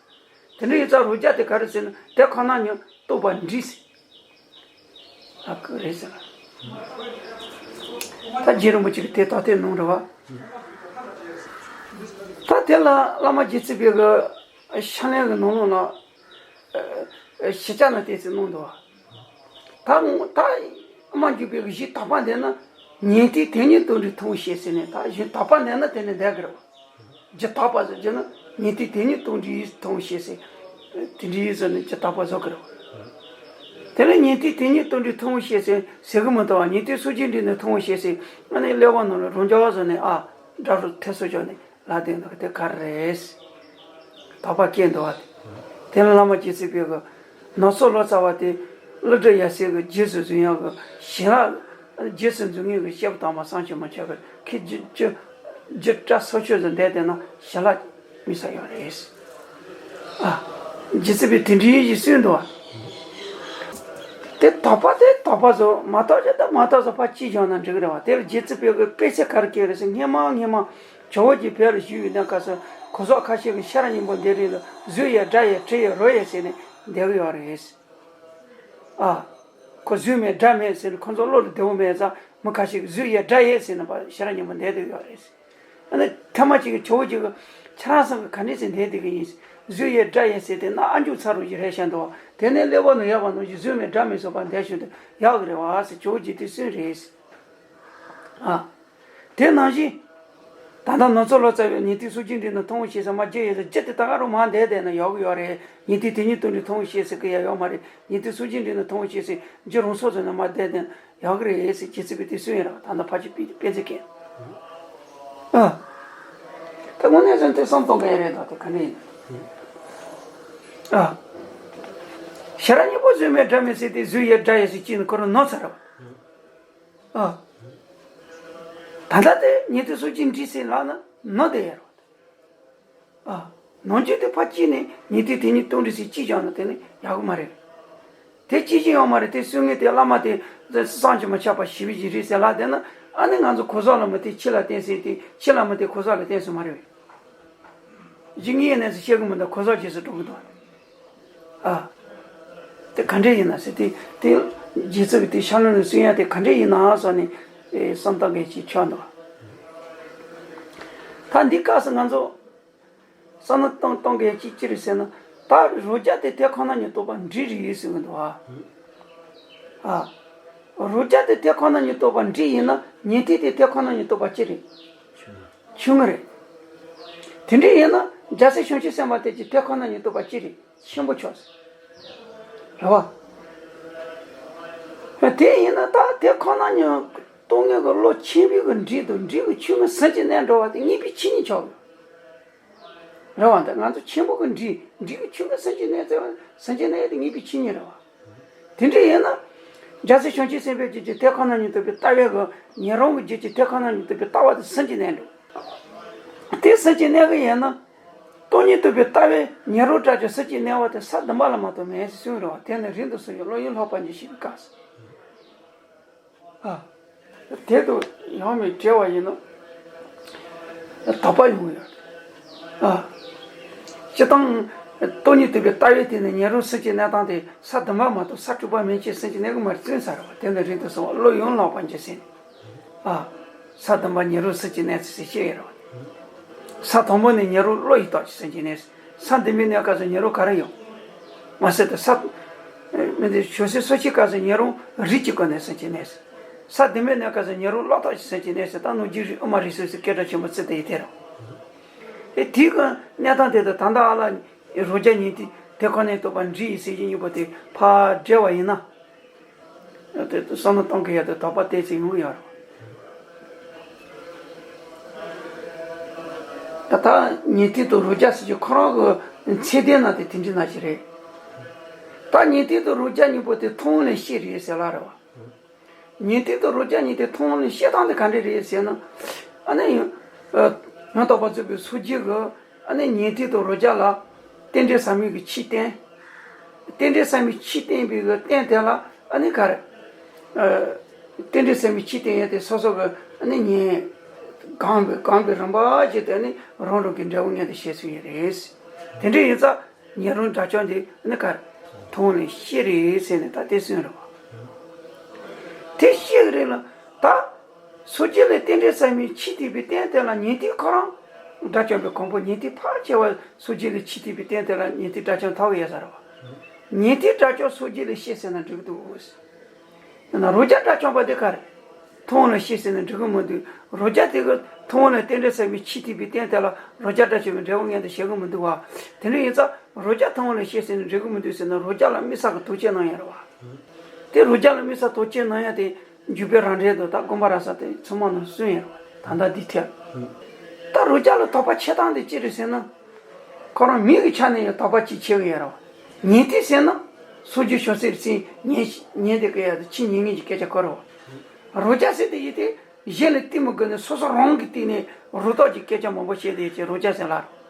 དེ་འདྲ་ཡིན་ཙང་རང་རྒྱལ་དེ་ག་རེ་ཟེར་ན་དེ་ཁ་ན་ཉིད་རྟོགས་པ་འབྲིང་ཟེར། ཨ་ཁུ་རེད་ཟེར། ད་རྗེ་རིན་པོ་ཆེ་གིས་དེ་ད་ལྟའི་ནང་རེད་བ། ད་དེ་ལ་བླ་མ་རྗེ་བཙུན་པས་གི་ཕྱག་ལེན་གྱི་ནང་ལོགས་ལ་ཨ་ཨ་ཞིབ་ཆ་ན་དེ་ཚོ་གནང་འདུག་བ། ད་ད་མ་འཇུག་པའི་གཞི་དག་པ་འདི་ནི་ཉན་ཐོས་དོན་གཉེར་དོན་འབྲས་མཐོང་བའི་ཤེས་ཟེར་ནས། ད་གཞི་དག་པ་འདི་ནི་དེ་ནི་འདས་ཀྱི་རེད་བ། རྒྱུད་དག་པ་ཟེར་རྒྱུ་ནི་ཉན་ཐོས་དོན་གཉེར་དོན་འབྲས་མཐོང་བའི་ཤེས་ཟེར། དེ་འདྲའི་ཟེར་ནས་རྒྱུད་དག་པ་བཟོ་གི་རེད་བ། དེ་ནས་ཉན་ཐོས་དོན་གཉེར་དོན་འབྲས་མཐོང་བའི་ཤེས་ཟེར་ཟེར་གི་མི་འདུག་བ། ཉན་ཐོས་སོ་སྐྱེ་འབྲིང་ནི་མཐོང་བའི་ཤེས་ཟེར། ཨ་ནི་ཀླད་པ་ནང་ལ་རང་རྐྱ་བ་བཟོས་ནས་ཨ་སྒྲ་རུ་ཐེ་སོ་བྱོས་ནས། ལ་དེ་འདུག་དེ་ག་རེ་རེད། དག་པ་སྐྱེས་འདུག་བ། དེ་ལ་བླ་མ་རྗེ་བཙུན་པས་གི་ནང་གསེས་ལོ་ཙཱ་བ་དེ་ཀླུ་སྒྲུབ་ཡབ་སྲས་ཀྱི་རྗེས་སུ་འཛིན་ཡག་གི་ཞལ་ལག་རྗེས་སུ་འཛིན་མཁན་གྱི་སྐྱེས་བུ་དམ་པ་བསམ་གྱིས་མི་ཁྱབ་པའི་ཁྱི་རྒྱུ་རྒྱུ་རྒྱུ་སྐྲ་སོ་ཆོད་ཙམ་བསྡད་བསྡད་ན་ཞལ་ལག་མི་ཟ་ཡོད་རེད། ཨ། རྗེ་བཙུན་པས་དེ་འདྲའི་ཡིག་གསུངས་འདུག་བ། དེ་དག་པ་དེ་དག་པ་བཟོ། མ་དག་ཅིག་དང་མ་དག་བཟོ་ཕར་གཅིག་བཞག་ན་འགྲིག་གི་རེད་བ། དེ་ལ་རྗེ་བཙུན་པས་གི་དཔེ་ཆ་ག་རེ་བཀལ་རེད་ཟེར། སྔན་མ་སྔན་མ་ཇོ་བོ་རྗེ་བོད་ལ་བཞུགས་པའི་གནས་སྐབས་སུ་གོ་ཟོག་ཁ་ཤས་ཀྱིས་ཤེས་རབ་སྙིང་པོ་འདི་རིགས་ལ་གཟུགས་ཡོད་སྒྲ་ཡོད་དྲི་ཡོད་རོ་ཡོད་ཟེར་ནས་བསྡད་ཀྱི་ཡོད་རེད། ཨ། ཁོ་གཟུགས་མེད་སྒྲ་མེད་ཟེར་ནས་ཁོ་ཚོ་བློ་ལ་བདེ་པོ་མེད་ཙང་མི་ཁ་ཤས་ཀྱིས་གཟུགས་ཡོད་སྒྲ་ཡོད་ཟེར་ནས་ཕར་ཤེས་རབ་སྙིང་པོ་འདི་བསྡད་ཀྱི་ཡོད་རེད། ཨ་ནི་ཐེངས་མ་གཅིག་གི་ཇོ་བོ་རྗེ་གིས་ཁྱེད་རང་ཚོ་གིས་ག་འདྲ་ཟེར་འདི་འདི་གི་ཡིན། གཟུགས་ཡོད་སྒྲ་ཡོད་ཟེར་དེ་ནི་ཨ་མཆོག་ཚ་རུ་ཞིག་རེད་བཞག་འདུག་དེ་ནས་ཀླད་པ་ནང་ཡོད་པ་ནང་བཞིན་གཟུགས་མེད་སྒྲ་མེད་བཟོ་ཕར་བསྡད་བཞག་དུས་ཡག་གི་རེད་བ་ཟེར་ཇོ་བོ་རྗེ་དེ་གསུངས་རེད། ཨ། དེ་ནང་བཞིན། ད་ལྟ་ནང་གསེས་ལོ་ཙཱ་བས་ཉན་ཐོས་སོ་སྐྱེ་འབྲིང་ནི་མཐོང་བའི་ཤེས་ཟེར་མར་བརྗོད་ཡོད་ཟེར། རྒྱུད་དེ་ད་ག་རུ་མར་བསྡད་བསྡད་ན་ཡག་གི་ཡོད་རེད། ཉན་ཐོས་དོན་གཉེར་དོན་འབྲས་མཐོང་བའི་ཤེས་ཟེར་གི་ཡ་ཡོད་མ་རེད། ཉན་ཐོས་སོ་སྐྱེ་འབྲིང་ནི་མཐོང་བའི་ཤེས་ཟེར་རྒྱུད་རང་སོ་ཟེར་ན་མར་བསྡད་བསྡད་ན། ཡག་གི་རེད་ཟེར་རྗེ་བཙུན་པས་དེ་གསུངས་ཡོད་རེད་བ། ད་ལྟ་ཕལ་ཆེར་དཔེ་དཔེ་མཛོད་མཁན། ཨ། ད་དངོས་གནས་བཟུང་དེ་བསམ་གཏོང་མཁན་རེད་ད། དེ་ག་ནས་ཡིན། ཨ། ཤེས་རབ་སྙིང་པོ་བཟོད་མེད་སྒྲ་མེད་ཟེར་དེ་བཟོད་ཡས་སྒྲ་ཡས་ཟེར་གཅིག་ནི་ཁོ་རང་ནོར་ཚར་བ། ཨ། ད་ལྟ་དེ་ཉན་ཐོས་སོ་སྐྱེ་འདྲིས་ཟེར་ལབ་ན་ནོར་བསྡད་ཡོད་རེད། ཨ། ནང་ཆོས་དེ་ཕར་གཅིག་ནས་ཉན་ཐོས་དེ་ཉིད་སྟོང་འདྲིས་ཟེར་གཅིག་བཞག་ན་དེ་ནི་ཡག་པོ་མ་རེད། དེ་གཅིག་ཅིག་ཡོད་མ་རེད། དེ་སྲོལ་ངན་དེ་བླ་མ་དེ་བསམ་གྱིས་མི་ཁྱབ་པ་ཞེ་པོ་ཅིག་རེད་ཟེར་ལབ་བསྡད་ན། ཨ་ནི་ང་ཚོ་གོ་ས་ལ་མི་དེ་ཁྱི་ལ་བརྟེན་ཟེར་དེ་ཁྱི་ལ་མི་དེ་གོ་ས་ལ་བརྟེན་ཟེར་མ་རེད་བས། ཇི་ངའི་གནས་སུ་བཤད་གི་མི་འདུག་གོ་ས་རྗེས་སུ་འགྲོ་གི་འདུག་ཨ། དེ་ག་འདྲས་ཡིན་ན་ཟེར་དེ་དེ་རྗེ་བཙུན་གྱི་དེ་ཤར་ལུང་ནས་གསུང་ཡ་དེ་ག་འདྲས་ཡིན་ན་ཟེར་ནས་ཨེ་བསམ་བཏང་མཁན་ཅིག་ཆགས་འདུག་ད་འདི་སྐབས་སུ་ང་ཚོ་བསམ་བློ་གཏོང་གཏོང་མཁན་ཅིག་ཅི་རེད་ཟེར་ན། ད་རང་རྒྱལ་དེ་དེ་ཁོ་ན་ཉིད་རྟོགས་པ་འདྲིས་རེད་ཟེར་གི་འདུག་ཨ། ཨ། རང་རྒྱལ་དེ་དེ་ཁོ་ན་ཉིད་རྟོགས་པ་འདྲིས་ཡིན་ན། ཉན་ཐོས་དེ་དེ་ཁོ་ན་ཉིད་རྟོགས་པ་ཅི་རེད། ཆུང་ངུ་རེད། དེ་འདྲ་ཡིན་ན་རྒྱལ་སྲས་བྱང་ཆུབ་སེམས་དཔའ་དེ་གི་དེ་ཁོ་ན་ཉིད་རྟོགས་པ་ཅི་རེད། ཆེན་པོ་ཆགས་སོང་། རེད་བ། དེ་ཡིན་ན་ད་དེ་ཁོ་ན་ཉིད་རྟོགས་མཁན་གྱི་བློ་ཆེན་པོའི་གི་འདྲིས་དང་འདྲིས་ཀྱི་ཆུང་ངུ་ཟིལ་གྱིས་གནོན་འགྲོ་བ་དེ་ངེས་པའི་ཆོས་ཉིད་ཆགས་ཡོད། རེད་བ། འདི་ང་ཚོ་ཆེན་པོ་གི་འདྲིས། འདྲིས་ཀྱི་ཆུང་ངུ་ཟིལ་གྱིས་གནོན་ཟེར་བ། ཟིལ་གྱིས་གནོན་ཡས་དེ་ངེས་པའི་ཆོས་ཉིད་རེད་བ། དེ་འདྲ་ཡིན་ན། རྒྱལ་སྲས་བྱང་ཆུབ་སེམས་དཔའི་རྒྱུད་ཀྱི་དེ་ཁོ་ན་ཉིད་རྟོགས་པའི་ལྟ་བའི་གི་ཉན་རང་གི་རྒྱུད་ཀྱི་དེ་ཁོ་ན་ཉིད་རྟོགས་པའི་ལྟ་བ་དེ་ཟིལ་གྱིས་གནོན་འགྲོ། དེ་ཟིལ་གྱིས་གནོན་གི་ཡིན་ན། སྟོང་ཉིད་རྟོགས་པའི་ལྟ་བའི་ཉན་རང་དགྲ་བཅོམ་ཟིལ་གྱིས་གནོན་པ་དེ་ས་བདུན་པ་ལ་མ་གཏོགས་མེད་ཟེར་གསུངས་རེད་བ། དེ་ནི་རིང་དུ་གསུངས་ཡོད། བློ་ཡུན་ལྷག་པ་ཉིད་ཤེས་པའི་སྐབས་སུ། ཨ། དེ་དང་ཡང་མི་འབྲེལ་བ་ཡིན་ན། དོགས་པ་ཡོང་ཡོད། ཨ། སྤྱིར་བཏང་། སྟོང་ཉིད་རྟོགས་པའི་ལྟ་བའི་སྟེང་ནས་ཉན་རང་ཟིལ་གྱིས་གནོན་སྟངས་དེ་ས་བདུན་པ་མ་གཏོགས་ས་དྲུག་པ་མན་ཆད་ཟིལ་གྱིས་གནོན་གི་མ་རེད་གསུངས་ཚར་བ། དེ་ནི་རིང་དུ་གསུངས་པ། བློ་ཡུན་ལྷག་པ་ཉིད་ཟེར་ནས། ཨ། ས་བདུན་པ་ཉན་རང་ཟིལ་གྱིས་གནོན་ཚུལ་ཟེར་བཤད་ཡོད་རེད་བ། ས་དང་པོ་ནས་ཉན་རང་བློ་ཡི་རྟོགས་ཀྱི་ཟིལ་གྱིས་གནོན། ས་བདུན་པའི་གནས་སྐབས་སུ་ཉན་རང་ག་རེ་ཡོང་། མ་ཟད་དུ་ས། མི་འདི་ཆོས་སྲིད་སོ་སྐྱེའི་སྐབས་སུ་ཉན་རང་རིགས་ཀྱི་སྒོ་ནས་ཟིལ་གྱིས་གནོན། ས་བདུན་པའི་གནས་སྐབས་སུ་ཉན་རང་བློ་རྟོགས་ཀྱི་ཟིལ་གྱིས་གནོན་ཟེར། ད་ནང་རྒྱུད་རིགས་དབུ་མ་རིགས་གསུམ་ཟེར་སྐད་གྲགས་ཆེན་པོ་བརྩི་དེ་ཡི་དེ་རེད། ཨེ་དེའི་གི་གནས་སྟངས་དེ་དང་ད་ལྟ་ཨ་ལ་རང་རྒྱལ་ཉན་ཐོས་དེ་ཁོ་ནས་རྟོགས་པ་འདྲིས་ཡིན་ཟེར་གྱི་གཉིས་པོ་དེ་ཕར་འབྲེལ་བ་ཡིན་ན། དེ་བསམ་བློ་གཏོང་གི་ཡོད་དེ་དོགས་པ་དེ་ཚོ་ཡོང་གི་ཡོད་རེད། ད་ཉན་ཐོས་དང་རང་རྒྱལ་ཟེར་གྱི་ཁོ་རང་གི་ཚད་ལྡན་ན་དེ་དེ་འདྲ་ན་ཞིག་རེད། ད་ཉན་ཐོས་དང་རང་རྒྱལ་གཉིས་པོ་དེ་ཐུན་མོང་ལས་ཤེས་རེད་ཟེར་ལ་རེད་བ། ཉན་ཐོས་དང་རང་རྒྱལ་གཉིས་དེ་ཐུན་མོང་ལས་ཤེས་སྟངས་དེ་ག་འདྲ་རེད་ཟེར་ན། ཨ་ནི་ཡང་། ཡང་དག་པར་རྫོགས་པའི་སངས་རྒྱས་ཀྱིས་ཨ་ནི་ཉན་ཐོས་དང་རང་རྒྱལ་ལ་རྟེན་འབྲེལ་ཟབ་མོའི་གི་ཆོས་བསྟན། རྟེན་འབྲེལ་ཟབ་མོའི་ཆོས་བསྟན་པའི་གི་རྟེན་དེ་ལ་ཨ་ནི་ག་རེ། རྟེན་འབྲེལ་ཟབ་མོའི་ཆོས་བསྟན་ཡས་དེ་སོ་སོ་གི་ཨ་ནི་ཉན། གང་པའི་གང་པའི་རིམ་པ་བྱས་ཏེ་ཨ་ནི་རང་རང་གི་འབྲས་བུ་མངོན་དུ་བྱས་ཚུལ་ཡིན་རེད། དེ་འདྲ་ཡིན་ཙང་ཉན་རང་དགྲ་བཅོམ་དེ་ཨ་ནི་ག་རེ། ཐུན་མོང་ལས་ཤེས་རེད་ཟེར་ནས་ད་དེ་གསུངས་རེད་བ། དེ་ཤེས་གི་རེད་ལ་ད། སངས་རྒྱས་ལ་རྟེན་འབྲེལ་ཟབ་མོའི་ཆོས་བསྟན་པའི་རྟེན་དེ་ལ་ཉན་ཐོས་ཁོ་རང་། དགྲ་བཅོམ་པའི་གོང་འཕེལ་ཉན་ཐོས་ཕལ་ཆེ་བ་སངས་རྒྱས་ལ་ཆོས་བསྟན་པའི་རྟེན་དེ་ལ་ཉན་ཐོས་དགྲ་བཅོམ་ཐོབ་ཡོད་ས་རེད་བ། ཉན་ཐོས་དགྲ་བཅོམ་སངས་རྒྱས་ལ་ཤེས་ཟེར་ན་འགྲིག་གི་འདུག་ཡིན་ན་རང་རྒྱལ་དགྲ་བཅོམ་པ་དེ་ག་རེ། ཐུན་མོང་ལ་ཤེས་ཟེར་ན་འགྲིག་གི་མི་འདུག་རང་རྒྱལ་དེ་གི་ཐུན་མོང་ལ་རྟེན་འབྲེལ་ཟབ་མོའི་ཆོས་བསྟན་པའི་རྟེན་དེ་ལ་རང་རྒྱལ་དགྲ་བཅོམ་པའི་འབྲས་བུ་མངོན་དུ་བྱེད་གི་མི་འདུག་བ། དེ་འདྲ་ཡིན་ཙང་རང་རྒྱལ་ཐུན་མོང་ལ་ཤེས་ཟེར་ན་འགྲིག་གི་མི་འདུག་ཟེར་ན་རང་རྒྱལ་ལ་དམིགས་བསལ་གྱི་དོགས་གཅོད་གནང་ཡོད་རེད་བ། དེ་རང་རྒྱལ་ལ་དམིགས་བསལ་དོགས་གཅོད་གནང་ཡ་དེ་འཇུག་པའི་རང་འགྲེལ་དུ་ད་དགོངས་པ་རབ་གསལ་དེ་ཚང་མ་ནང་གསུངས་ཡོད་རེད་བ། ད་ལྟ་འདི་ཐད། ད་རང་རྒྱལ་ལ་དོགས་པ་ཆགས་སྟངས་དེ་ཅི་རེད་ཟེར་ན། ཁོ་རང་མིང་གི་ཆ་ནས་ཡང་དོགས་པ་ཅིག་ཆགས་ཀྱི་ཡོད་རེད་བ། ཉན་ཐོས་ཟེར་ན། སངས་རྒྱས་བྱང་སེམས་ཟེར་ཉན་ཉན་དེ་གི་ཡ་དེ་ཆོས་ཉན་མཁན་གྱི་སྐད་ཆ་གོ་རེད་བ། རང་རྒྱལ་ཟེར་དེ་ཡིན་ཏེ། གཞན་ལ་བསྟུན་མི་དགོས་ནས་སོ་སོ་རང་གི་སྟེང་ནས་རང་སྟོབས་ཀྱིས་སྐད་ཆ་མང་པོ་བཤད་དེ་ཡོད་ཅེས་རང་རྒྱལ་ཟེར་ལ།